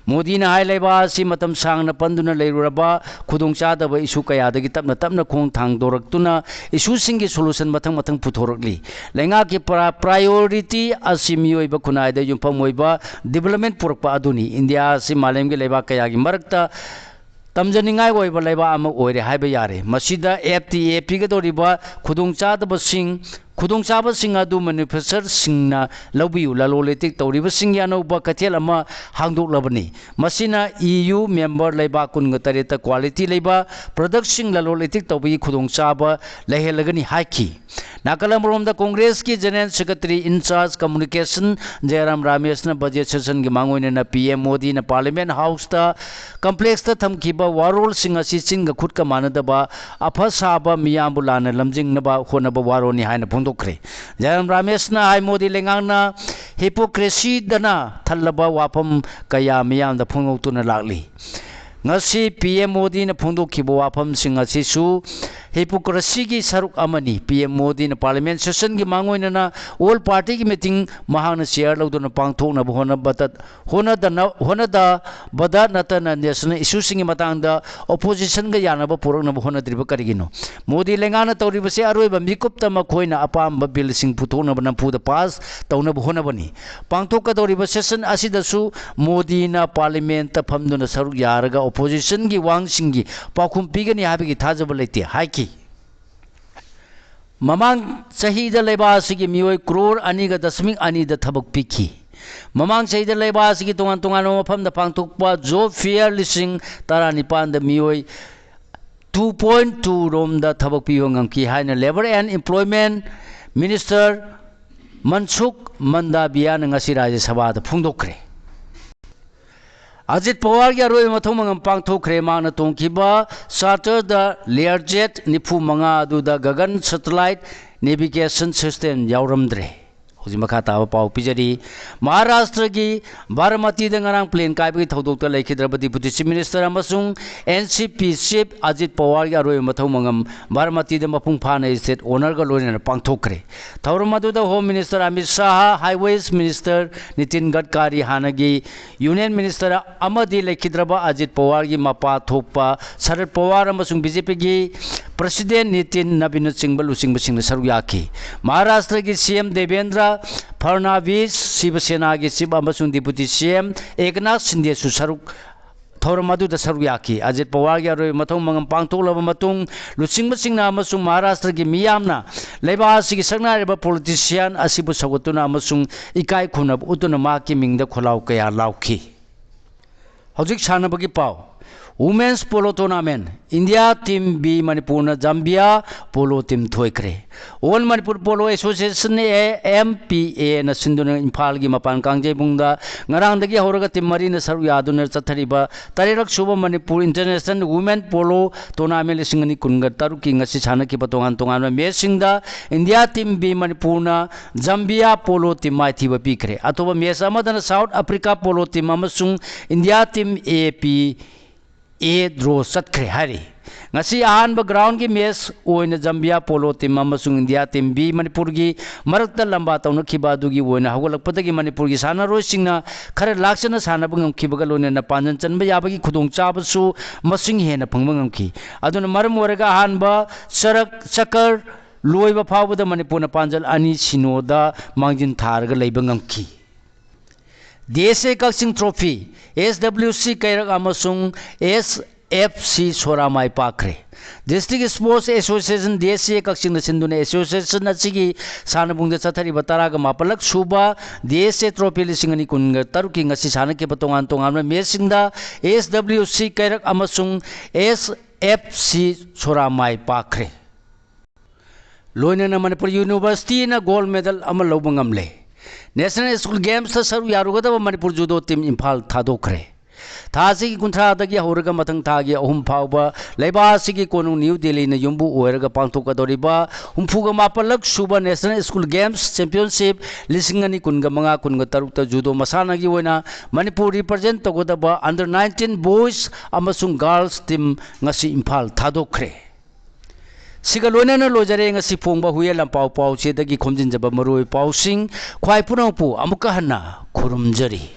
ꯃꯣꯗꯤꯅ ꯍꯥꯏ, ꯂꯩꯕꯥꯛ ꯑꯁꯤ ꯃꯇꯝ ꯁꯥꯡꯅ ꯄꯟꯗꯨꯅ ꯂꯩꯔꯨꯔꯕ ꯈꯨꯗꯣꯡꯆꯥꯗꯕ issue ꯀꯌꯥꯗꯒꯤ ꯇꯞꯅ ꯇꯞꯅ ꯈꯣꯡ ꯊꯥꯡꯗꯣꯔꯛꯇꯨꯅ issueꯁꯤꯡꯒꯤ solution ꯃꯊꯪ ꯃꯊꯪ ꯄꯨꯊꯣꯔꯛꯂꯤ꯫ ꯂꯩꯉꯥꯛꯀꯤ ꯄ꯭ꯔꯥ-, priority ꯑꯁꯤ ꯃꯤꯑꯣꯏꯕ ꯈꯨꯟꯅꯥꯏꯗ ꯌꯨꯝꯐꯝ ꯑꯣꯏꯕ development ꯄꯨꯔꯛꯄ ꯑꯗꯨꯅꯤ꯫ ꯏꯟꯗꯤꯌꯥ ꯑꯁꯤ ꯃꯥꯂꯦꯝꯒꯤ ꯂꯩꯕꯥꯛ ꯀꯌꯥꯒꯤ ꯃꯔꯛꯇ ꯇꯝꯖꯅꯤꯡꯉꯥꯏ ꯑꯣꯏꯕ ꯂꯩꯕꯥꯛ ꯑꯃ ꯑꯣꯏꯔꯦ ꯍꯥꯏꯕ ꯌꯥꯔꯦ꯫ ꯃꯁꯤꯗ F T A ꯄꯤꯒꯗꯧꯔꯤꯕ ꯈꯨꯗꯣꯡꯆꯥꯗꯕꯁꯤꯡ, ꯈꯨꯗꯣꯡꯆꯥꯕꯁꯤꯡ ꯑꯗꯨ manufacturerꯁꯤꯡꯅ ꯂꯧꯕꯤꯌꯨ꯫ ꯂꯂꯣꯟ ꯏꯇꯤꯛ ꯇꯧꯔꯤꯕꯁꯤꯡꯒꯤ ꯑꯅꯧꯕ ꯀꯩꯊꯦꯜ ꯑꯃ ꯍꯥꯡꯗꯣꯛꯂꯕꯅꯤ꯫ ꯃꯁꯤꯅ E U member ꯂꯩꯕꯥꯛ ꯀꯨꯟꯒ ꯇꯔꯦꯠꯇ quality ꯂꯩꯕ productꯁꯤꯡ ꯂꯂꯣꯟ ꯏꯇꯤꯛ ꯇꯧꯕꯒꯤ ꯈꯨꯗꯣꯡꯆꯥꯕ ꯂꯩꯍꯜꯂꯒꯅꯤ ꯍꯥꯏꯈꯤ꯫ ꯅꯥꯀꯜ ꯑꯃꯔꯣꯝꯗ Congressꯀꯤ General Secretary in charge Communication ꯖꯌꯔꯥꯝ ꯔꯥꯃꯦꯁꯅ budget sessionꯒꯤ ꯃꯥꯡꯑꯣꯏꯅꯅ P M ꯃꯣꯗꯤꯅ Parliament Houseꯇ Complexꯇ ꯊꯝꯈꯤꯕ ꯋꯥꯔꯣꯜꯁꯤꯡ ꯑꯁꯤ ꯆꯤꯟꯒ ꯈꯨꯠꯀ ꯃꯥꯟꯅꯗꯕ, ꯑꯐ ꯁꯥꯕ, ꯃꯤꯌꯥꯝꯕꯨ ꯂꯥꯟꯅ ꯂꯝꯖꯤꯡꯅꯕ ꯍꯣꯠꯅꯕ ꯋꯥꯔꯣꯜꯅꯤ ꯍꯥꯏꯅ ꯐꯣꯡꯗꯣꯛꯈ꯭ꯔꯦ꯫ ꯖꯌꯔꯥꯝ ꯔꯥꯃꯦꯁꯅ ꯍꯥꯏ, ꯃꯣꯗꯤ ꯂꯩꯉꯥꯛꯅ hypocrisyꯗꯅ ꯊꯜꯂꯕ ꯋꯥꯐꯝ ꯀꯌꯥ ꯃꯤꯌꯥꯝꯗ ꯐꯣꯡꯗꯣꯛꯇꯨꯅ ꯂꯥꯛꯂꯤ꯫ ꯉꯁꯤ ꯄꯤ ꯑꯦꯝ ꯃꯣꯗꯤꯅ ꯐꯣꯡꯗꯣꯛꯈꯤꯕ ꯋꯥꯐꯝꯁꯤꯡ ꯑꯁꯤꯁꯨ hypocrisyꯒꯤ ꯁꯔꯨꯛ ꯑꯃꯅꯤ꯫ ꯄꯤ ꯑꯦꯝ ꯃꯣꯗꯤꯅ Parliament sessionꯒꯤ ꯃꯥꯡꯑꯣꯏꯅꯅ all partyꯒꯤ meeting ꯃꯍꯥꯛꯅ chair ꯂꯧꯗꯨꯅ ꯄꯥꯡꯊꯣꯛꯅꯕ ꯍꯣꯠꯅꯕꯗ, ꯍꯣꯠꯅꯗꯅ, ꯍꯣꯠꯅꯗꯕꯗ ꯅꯠꯇꯅ national issueꯁꯤꯡꯒꯤ ꯃꯇꯥꯡꯗ oppositionꯒ ꯌꯥꯅꯕ ꯄꯨꯔꯛꯅꯕ ꯍꯣꯠꯅꯗ꯭ꯔꯤꯕ ꯀꯔꯤꯒꯤꯅꯣ? ꯃꯣꯗꯤ ꯂꯩꯉꯥꯛꯅ ꯇꯧꯔꯤꯕꯁꯤ ꯑꯔꯣꯏꯕ ꯃꯤꯀꯨꯞꯇ ꯃꯈꯣꯏꯅ ꯑꯄꯥꯝꯕ billꯁꯤꯡ ꯄꯨꯊꯣꯛꯅꯕ ꯅꯝꯐꯨꯗ pass ꯇꯧꯅꯕ ꯍꯣꯠꯅꯕꯅꯤ꯫ ꯄꯥꯡꯊꯣꯛꯀꯗꯧꯔꯤꯕ session ꯑꯁꯤꯗꯁꯨ ꯃꯣꯗꯤꯅ Parliamentꯇ ꯐꯝꯗꯨꯅ ꯁꯔꯨꯛ ꯌꯥꯔꯒ oppositionꯒꯤ ꯋꯥꯍꯪꯁꯤꯡꯒꯤ ꯄꯥꯎꯈꯨꯝ ꯄꯤꯒꯅꯤ ꯍꯥꯏꯕꯒꯤ ꯊꯥꯖꯕ ꯂꯩꯇꯦ ꯍꯥꯏꯈꯤ꯫ ꯃꯃꯥꯡ ꯆꯍꯤꯗ ꯂꯩꯕꯥꯛ ꯑꯁꯤꯒꯤ ꯃꯤꯑꯣꯏ crore ꯑꯅꯤꯒ ꯗꯁꯃꯤꯛ ꯑꯅꯤꯗ ꯊꯕꯛ ꯄꯤꯈꯤ꯫ ꯃꯃꯥꯡ ꯆꯍꯤꯗ ꯂꯩꯕꯥꯛ ꯑꯁꯤꯒꯤ ꯇꯣꯉꯥꯟ ꯇꯣꯉꯥꯟꯕ ꯃꯐꯝꯗ ꯄꯥꯡꯊꯣꯛꯄ job fair ꯂꯤꯁꯤꯡ ꯇꯔꯥꯅꯤꯄꯥꯟꯗ ꯃꯤꯑꯣꯏ two point two ꯔꯣꯝꯗ ꯊꯕꯛ ꯄꯤꯕ ꯉꯝꯈꯤ ꯍꯥꯏꯅ Labour and Employment Minister ꯃꯟꯁꯨꯈ ꯃꯟꯗꯥꯕꯤꯌꯥꯅ ꯉꯁꯤ ꯔꯥꯖ꯭ꯌ ꯁꯚꯥꯗ ꯐꯣꯡꯗꯣꯛꯈ꯭ꯔꯦ꯫ ꯑꯖꯤꯠ ꯄꯋꯥꯔꯒꯤ ꯑꯔꯣꯏꯕ ꯃꯊꯧ ꯃꯉꯝ ꯄꯥꯡꯊꯣꯛꯈ꯭ꯔꯦ꯫ ꯃꯍꯥꯛꯅ ꯇꯣꯡꯈꯤꯕ charterꯗ Learjet ꯅꯤꯐꯨ ꯃꯉꯥ ꯑꯗꯨꯗ Gagan satellite navigation system ꯌꯥꯎꯔꯝꯗ꯭ꯔꯦ꯫ ꯍꯧꯖꯤꯛ ꯃꯈꯥ ꯇꯥꯕ ꯄꯥꯎ ꯄꯤꯖꯔꯤ꯫ ꯃꯍꯥꯔꯥꯁꯇ꯭ꯔꯒꯤ ꯕꯥꯔꯥꯃꯇꯤꯗ ꯉꯔꯥꯡ plane ꯀꯥꯏꯕꯒꯤ ꯊꯧꯗꯣꯛꯇ ꯂꯩꯈꯤꯗ꯭ꯔꯕ Deputy Chief Minister ꯑꯃꯁꯨꯡ N C P Chief Ajit ꯄꯋꯥꯔꯒꯤ ꯑꯔꯣꯏꯕ ꯃꯊꯧ ꯃꯉꯝ ꯕꯥꯔꯥꯃꯇꯤꯗ ꯃꯄꯨꯡ ꯐꯥꯅ state honourꯒ ꯂꯣꯏꯅꯅ ꯄꯥꯡꯊꯣꯛꯈ꯭ꯔꯦ꯫ ꯊꯧꯔꯝ ꯑꯗꯨꯗ Home Minister Amit Shah, Highways Minister Nitin ꯒꯗꯀꯥꯔꯤ, ꯍꯥꯟꯅꯒꯤ Union Minister ꯑꯃꯗꯤ ꯂꯩꯈꯤꯗ꯭ꯔꯕ ꯑꯖꯤꯠ ꯄꯋꯥꯔꯒꯤ ꯃꯄꯥ ꯊꯣꯛꯄ ꯁꯔꯠ ꯄꯋꯥꯔ ꯑꯃꯁꯨꯡ B J Pꯒꯤ President ꯅꯤꯇꯤꯟ ꯅꯕꯤꯟꯅꯆꯤꯡꯕ ꯂꯨꯆꯤꯡꯕꯁꯤꯡꯅ ꯁꯔꯨꯛ ꯌꯥꯈꯤ꯫ ꯃꯍꯥꯔꯥꯁꯇ꯭ꯔꯒꯤ C M ꯗꯦꯕꯦꯟꯗ꯭ꯔ ꯐꯔꯅꯥꯕꯤꯁ, ꯁꯤꯕ ꯁꯦꯅꯥꯒꯤ Chief ꯑꯃꯁꯨꯡ Deputy C M ꯑꯦꯛꯅꯥꯊ ꯁꯤꯟꯗꯦꯁꯨ ꯁꯔꯨꯛ, ꯊꯧꯔꯝ ꯑꯗꯨꯗ ꯁꯔꯨꯛ ꯌꯥꯈꯤ꯫ ꯑꯖꯤꯠ ꯄꯋꯥꯔꯒꯤ ꯑꯔꯣꯏꯕ ꯃꯊꯧ ꯃꯉꯝ ꯄꯥꯡꯊꯣꯛꯂꯕ ꯃꯇꯨꯡ, ꯂꯨꯆꯤꯡꯕꯁꯤꯡꯅ ꯑꯃꯁꯨꯡ ꯃꯍꯥꯔꯥꯁꯇ꯭ꯔꯒꯤ ꯃꯤꯌꯥꯝꯅ ꯂꯩꯕꯥꯛ ꯑꯁꯤꯒꯤ ꯁꯛꯅꯥꯏꯔꯕ politician ꯑꯁꯤꯕꯨ ꯁꯧꯒꯠꯇꯨꯅ ꯑꯃꯁꯨꯡ ꯏꯀꯥꯏ ꯈꯨꯝꯅꯕ ꯎꯠꯇꯨꯅ ꯃꯍꯥꯛꯀꯤ ꯃꯤꯡꯗ ꯈꯣꯜꯂꯥꯎ ꯀꯌꯥ ꯂꯥꯎꯈꯤ꯫ ꯍꯧꯖꯤꯛ ꯁꯥꯟꯅꯕꯒꯤ ꯄꯥꯎ꯫ Women's Polo Tournament, India Team B ꯃꯅꯤꯄꯨꯔꯅ ꯖꯥꯝꯕꯤꯌꯥ ꯄꯣꯂꯣ team ꯊꯣꯏꯈ꯭ꯔꯦ꯫ All Manipur Polo Association, A M P A ꯅ ꯁꯤꯟꯗꯨꯅ ꯏꯝꯐꯥꯜꯒꯤ ꯃꯄꯥꯟ ꯀꯥꯡꯖꯩꯕꯨꯡꯗ ꯉꯔꯥꯡꯗꯒꯤ ꯍꯧꯔꯒ team ꯃꯔꯤꯅ ꯁꯔꯨꯛ ꯌꯥꯗꯨꯅ ꯆꯠꯊꯔꯤꯕ ꯇꯔꯦꯠꯔꯛ ꯁꯨꯕ Manipur International Women Polo Tournament ꯂꯤꯁꯤꯡ ꯑꯅꯤ ꯀꯨꯟꯒ ꯇꯔꯨꯛꯀꯤ ꯉꯁꯤ ꯁꯥꯟꯅꯈꯤꯕ ꯇꯣꯉꯥꯟ ꯇꯣꯉꯥꯟꯕ matchꯁꯤꯡꯗ India Team B ꯃꯅꯤꯄꯨꯔꯅ ꯖꯥꯝꯕꯤꯌꯥ ꯄꯣꯂꯣ team ꯃꯥꯏꯊꯤꯕ ꯄꯤꯈ꯭ꯔꯦ꯫ ꯑꯇꯣꯞꯄ match ꯑꯃꯗꯅ South Africa Polo team ꯑꯃꯁꯨꯡ India Team A P ꯑꯦ ꯗ꯭ꯔꯣ ꯆꯠꯈ꯭ꯔꯦ ꯍꯥꯏꯔꯤ꯫ ꯉꯁꯤ ꯑꯍꯥꯟꯕ ꯒ꯭ꯔꯥꯎꯟꯒꯤ ꯃꯦꯆ ꯑꯣꯏꯅ ꯖꯝꯕꯤꯌꯥ ꯄꯣꯂꯣ ꯇꯤꯝ ꯑꯃꯁꯨꯡ ꯏꯟꯗꯤꯌꯥ ꯇꯤꯝ ꯕꯤ ꯃꯅꯤꯄꯨꯔꯒꯤ ꯃꯔꯛꯇ ꯂꯝꯕꯥ ꯇꯧꯅꯈꯤꯕ ꯑꯗꯨꯒꯤ ꯑꯣꯏꯅ ꯍꯧꯒꯠꯂꯛꯄꯗꯒꯤ ꯃꯅꯤꯄꯨꯔꯒꯤ ꯁꯥꯟꯅꯔꯣꯏꯁꯤꯡꯅ ꯈꯔ ꯂꯥꯛꯆꯅ ꯁꯥꯟꯅꯕ ꯉꯝꯈꯤꯕꯒ ꯂꯣꯏꯅꯅ ꯄꯥꯟꯖꯟ ꯆꯟꯕ ꯌꯥꯕꯒꯤ ꯈꯨꯗꯣꯡꯆꯥꯕꯁꯨ ꯃꯁꯤꯡ ꯍꯦꯟꯅ ꯐꯪꯕ ꯉꯝꯈꯤ꯫ ꯑꯗꯨꯅ ꯃꯔꯝ ꯑꯣꯏꯔꯒ ꯑꯍꯥꯟꯕ ꯆꯔꯛ ꯆꯀꯔ ꯂꯣꯏꯕ ꯐꯥꯎꯕꯗ ꯃꯅꯤꯄꯨꯔꯅ ꯄꯥꯟꯖꯜ ꯑꯅꯤ ꯁꯤꯅꯣꯗ ꯃꯥꯡꯖꯤꯟ ꯊꯥꯔꯒ ꯂꯩꯕ ꯉꯝꯈꯤ꯫ ꯗꯤ ꯑꯦꯁ ꯑꯦ ꯀꯛꯆꯤꯡ ꯇ꯭ꯔꯣꯐꯤ, ꯑꯦꯁ ꯗꯕ꯭ꯂꯤꯎ ꯁꯤ ꯀꯩꯔꯛ ꯑꯃꯁꯨꯡ ꯑꯦꯁ ꯑꯦꯐ ꯁꯤ ꯁꯣꯔꯥ ꯃꯥꯏ ꯄꯥꯛꯈ꯭ꯔꯦ꯫ District sports association, D S A ꯀꯛꯆꯤꯡꯅ ꯁꯤꯟꯗꯨꯅ ꯑꯦꯁꯣꯁꯤꯌꯦꯁꯟ ꯑꯁꯤꯒꯤ ꯁꯥꯟꯅꯕꯨꯡꯗ ꯆꯠꯊꯔꯤꯕ ꯇꯔꯥꯒ ꯃꯥꯄꯜꯂꯛ ꯁꯨꯕ ꯗꯤ ꯑꯦꯁ ꯑꯦ ꯇ꯭ꯔꯣꯐꯤ ꯂꯤꯁꯤꯡ ꯑꯅꯤ ꯀꯨꯟꯒ ꯇꯔꯨꯛꯀꯤ ꯉꯁꯤ ꯁꯥꯟꯅꯈꯤꯕ ꯇꯣꯉꯥꯟ ꯇꯣꯉꯥꯟꯕ ꯃꯦꯆꯁꯤꯡꯗ ꯑꯦꯁ ꯗꯕ꯭ꯂꯤꯎ ꯁꯤ ꯀꯩꯔꯛ ꯑꯃꯁꯨꯡ ꯑꯦꯁ ꯑꯦꯐ ꯁꯤ ꯁꯣꯔꯥ ꯃꯥꯏ ꯄꯥꯛꯈ꯭ꯔꯦ꯫ ꯂꯣꯏꯅꯅ ꯃꯅꯤꯄꯨꯔ ꯌꯨꯅꯤꯚꯔꯁꯤꯇꯤꯅ ꯒꯣꯜ ꯃꯦꯗꯜ ꯑꯃ ꯂꯧꯕ ꯉꯝꯂꯦ꯫ ꯅꯦꯁꯅꯦꯜ ꯁ꯭ꯀꯨꯜ ꯒꯦꯝꯁꯇ ꯁꯔꯨꯛ ꯌꯥꯔꯨꯒꯗꯕ ꯃꯅꯤꯄꯨꯔ ꯖꯨꯗꯣ ꯇꯤꯝ ꯏꯝꯐꯥꯜ ꯊꯥꯗꯣꯛꯈ꯭ꯔꯦ꯫ ꯊꯥ ꯑꯁꯤꯒꯤ ꯀꯨꯟꯊ꯭ꯔꯥꯗꯒꯤ ꯍꯧꯔꯒ ꯃꯊꯪ ꯊꯥꯒꯤ ꯑꯍꯨꯝ ꯐꯥꯎꯕ ꯂꯩꯕꯥꯛ ꯑꯁꯤꯒꯤ ꯀꯣꯅꯨꯡ ꯅ꯭ꯌꯨ ꯗꯦꯜꯂꯤꯅ ꯌꯨꯝꯕꯨ ꯑꯣꯏꯔꯒ ꯄꯥꯡꯊꯣꯛꯀꯗꯧꯔꯤꯕ ꯍꯨꯝꯐꯨꯒ ꯃꯥꯄꯜꯂꯛ ꯁꯨꯕ ꯅꯦꯁꯅꯦꯜ ꯁ꯭ꯀꯨꯜ ꯒꯦꯝꯁ ꯆꯦꯝꯄꯤꯌꯟꯁꯤꯞ ꯂꯤꯁꯤꯡ ꯑꯅꯤ ꯀꯨꯟꯒ ꯃꯉꯥ ꯀꯨꯟꯒ ꯇꯔꯨꯛꯇ ꯖꯨꯗꯣ ꯃꯁꯥꯟꯅꯒꯤ ꯑꯣꯏꯅ ꯃꯅꯤꯄꯨꯔ ꯔꯤꯄ꯭ꯔꯖꯦꯟ ꯇꯧꯒꯗꯕ ꯑꯟꯗꯔ ꯅꯥꯏꯟꯇꯤꯟ ꯕꯣꯏꯁ ꯑꯃꯁꯨꯡ ꯒꯥꯔꯜꯁ ꯇꯤꯝ ꯉꯁꯤ ꯏꯝꯐꯥꯜ ꯊꯥꯗꯣꯛꯈ꯭ꯔꯦ꯫ ꯁꯤꯒ ꯂꯣꯏꯅꯅ ꯂꯣꯏꯖꯔꯦ ꯉꯁꯤ ꯐꯣꯡꯕ ꯍꯨꯏꯌꯦꯟ ꯂꯥꯟꯄꯥꯎ ꯄꯥꯎꯆꯦꯗꯒꯤ ꯈꯣꯝꯖꯤꯟꯖꯕ ꯃꯔꯨꯑꯣꯏꯕ ꯄꯥꯎꯁꯤꯡ꯫ ꯈ꯭ꯋꯥꯏ ꯄꯨꯝꯅꯃꯛꯄꯨ ꯑꯃꯨꯛꯀ ꯍꯟꯅ ꯈꯨꯔꯨꯝꯖꯔꯤ꯫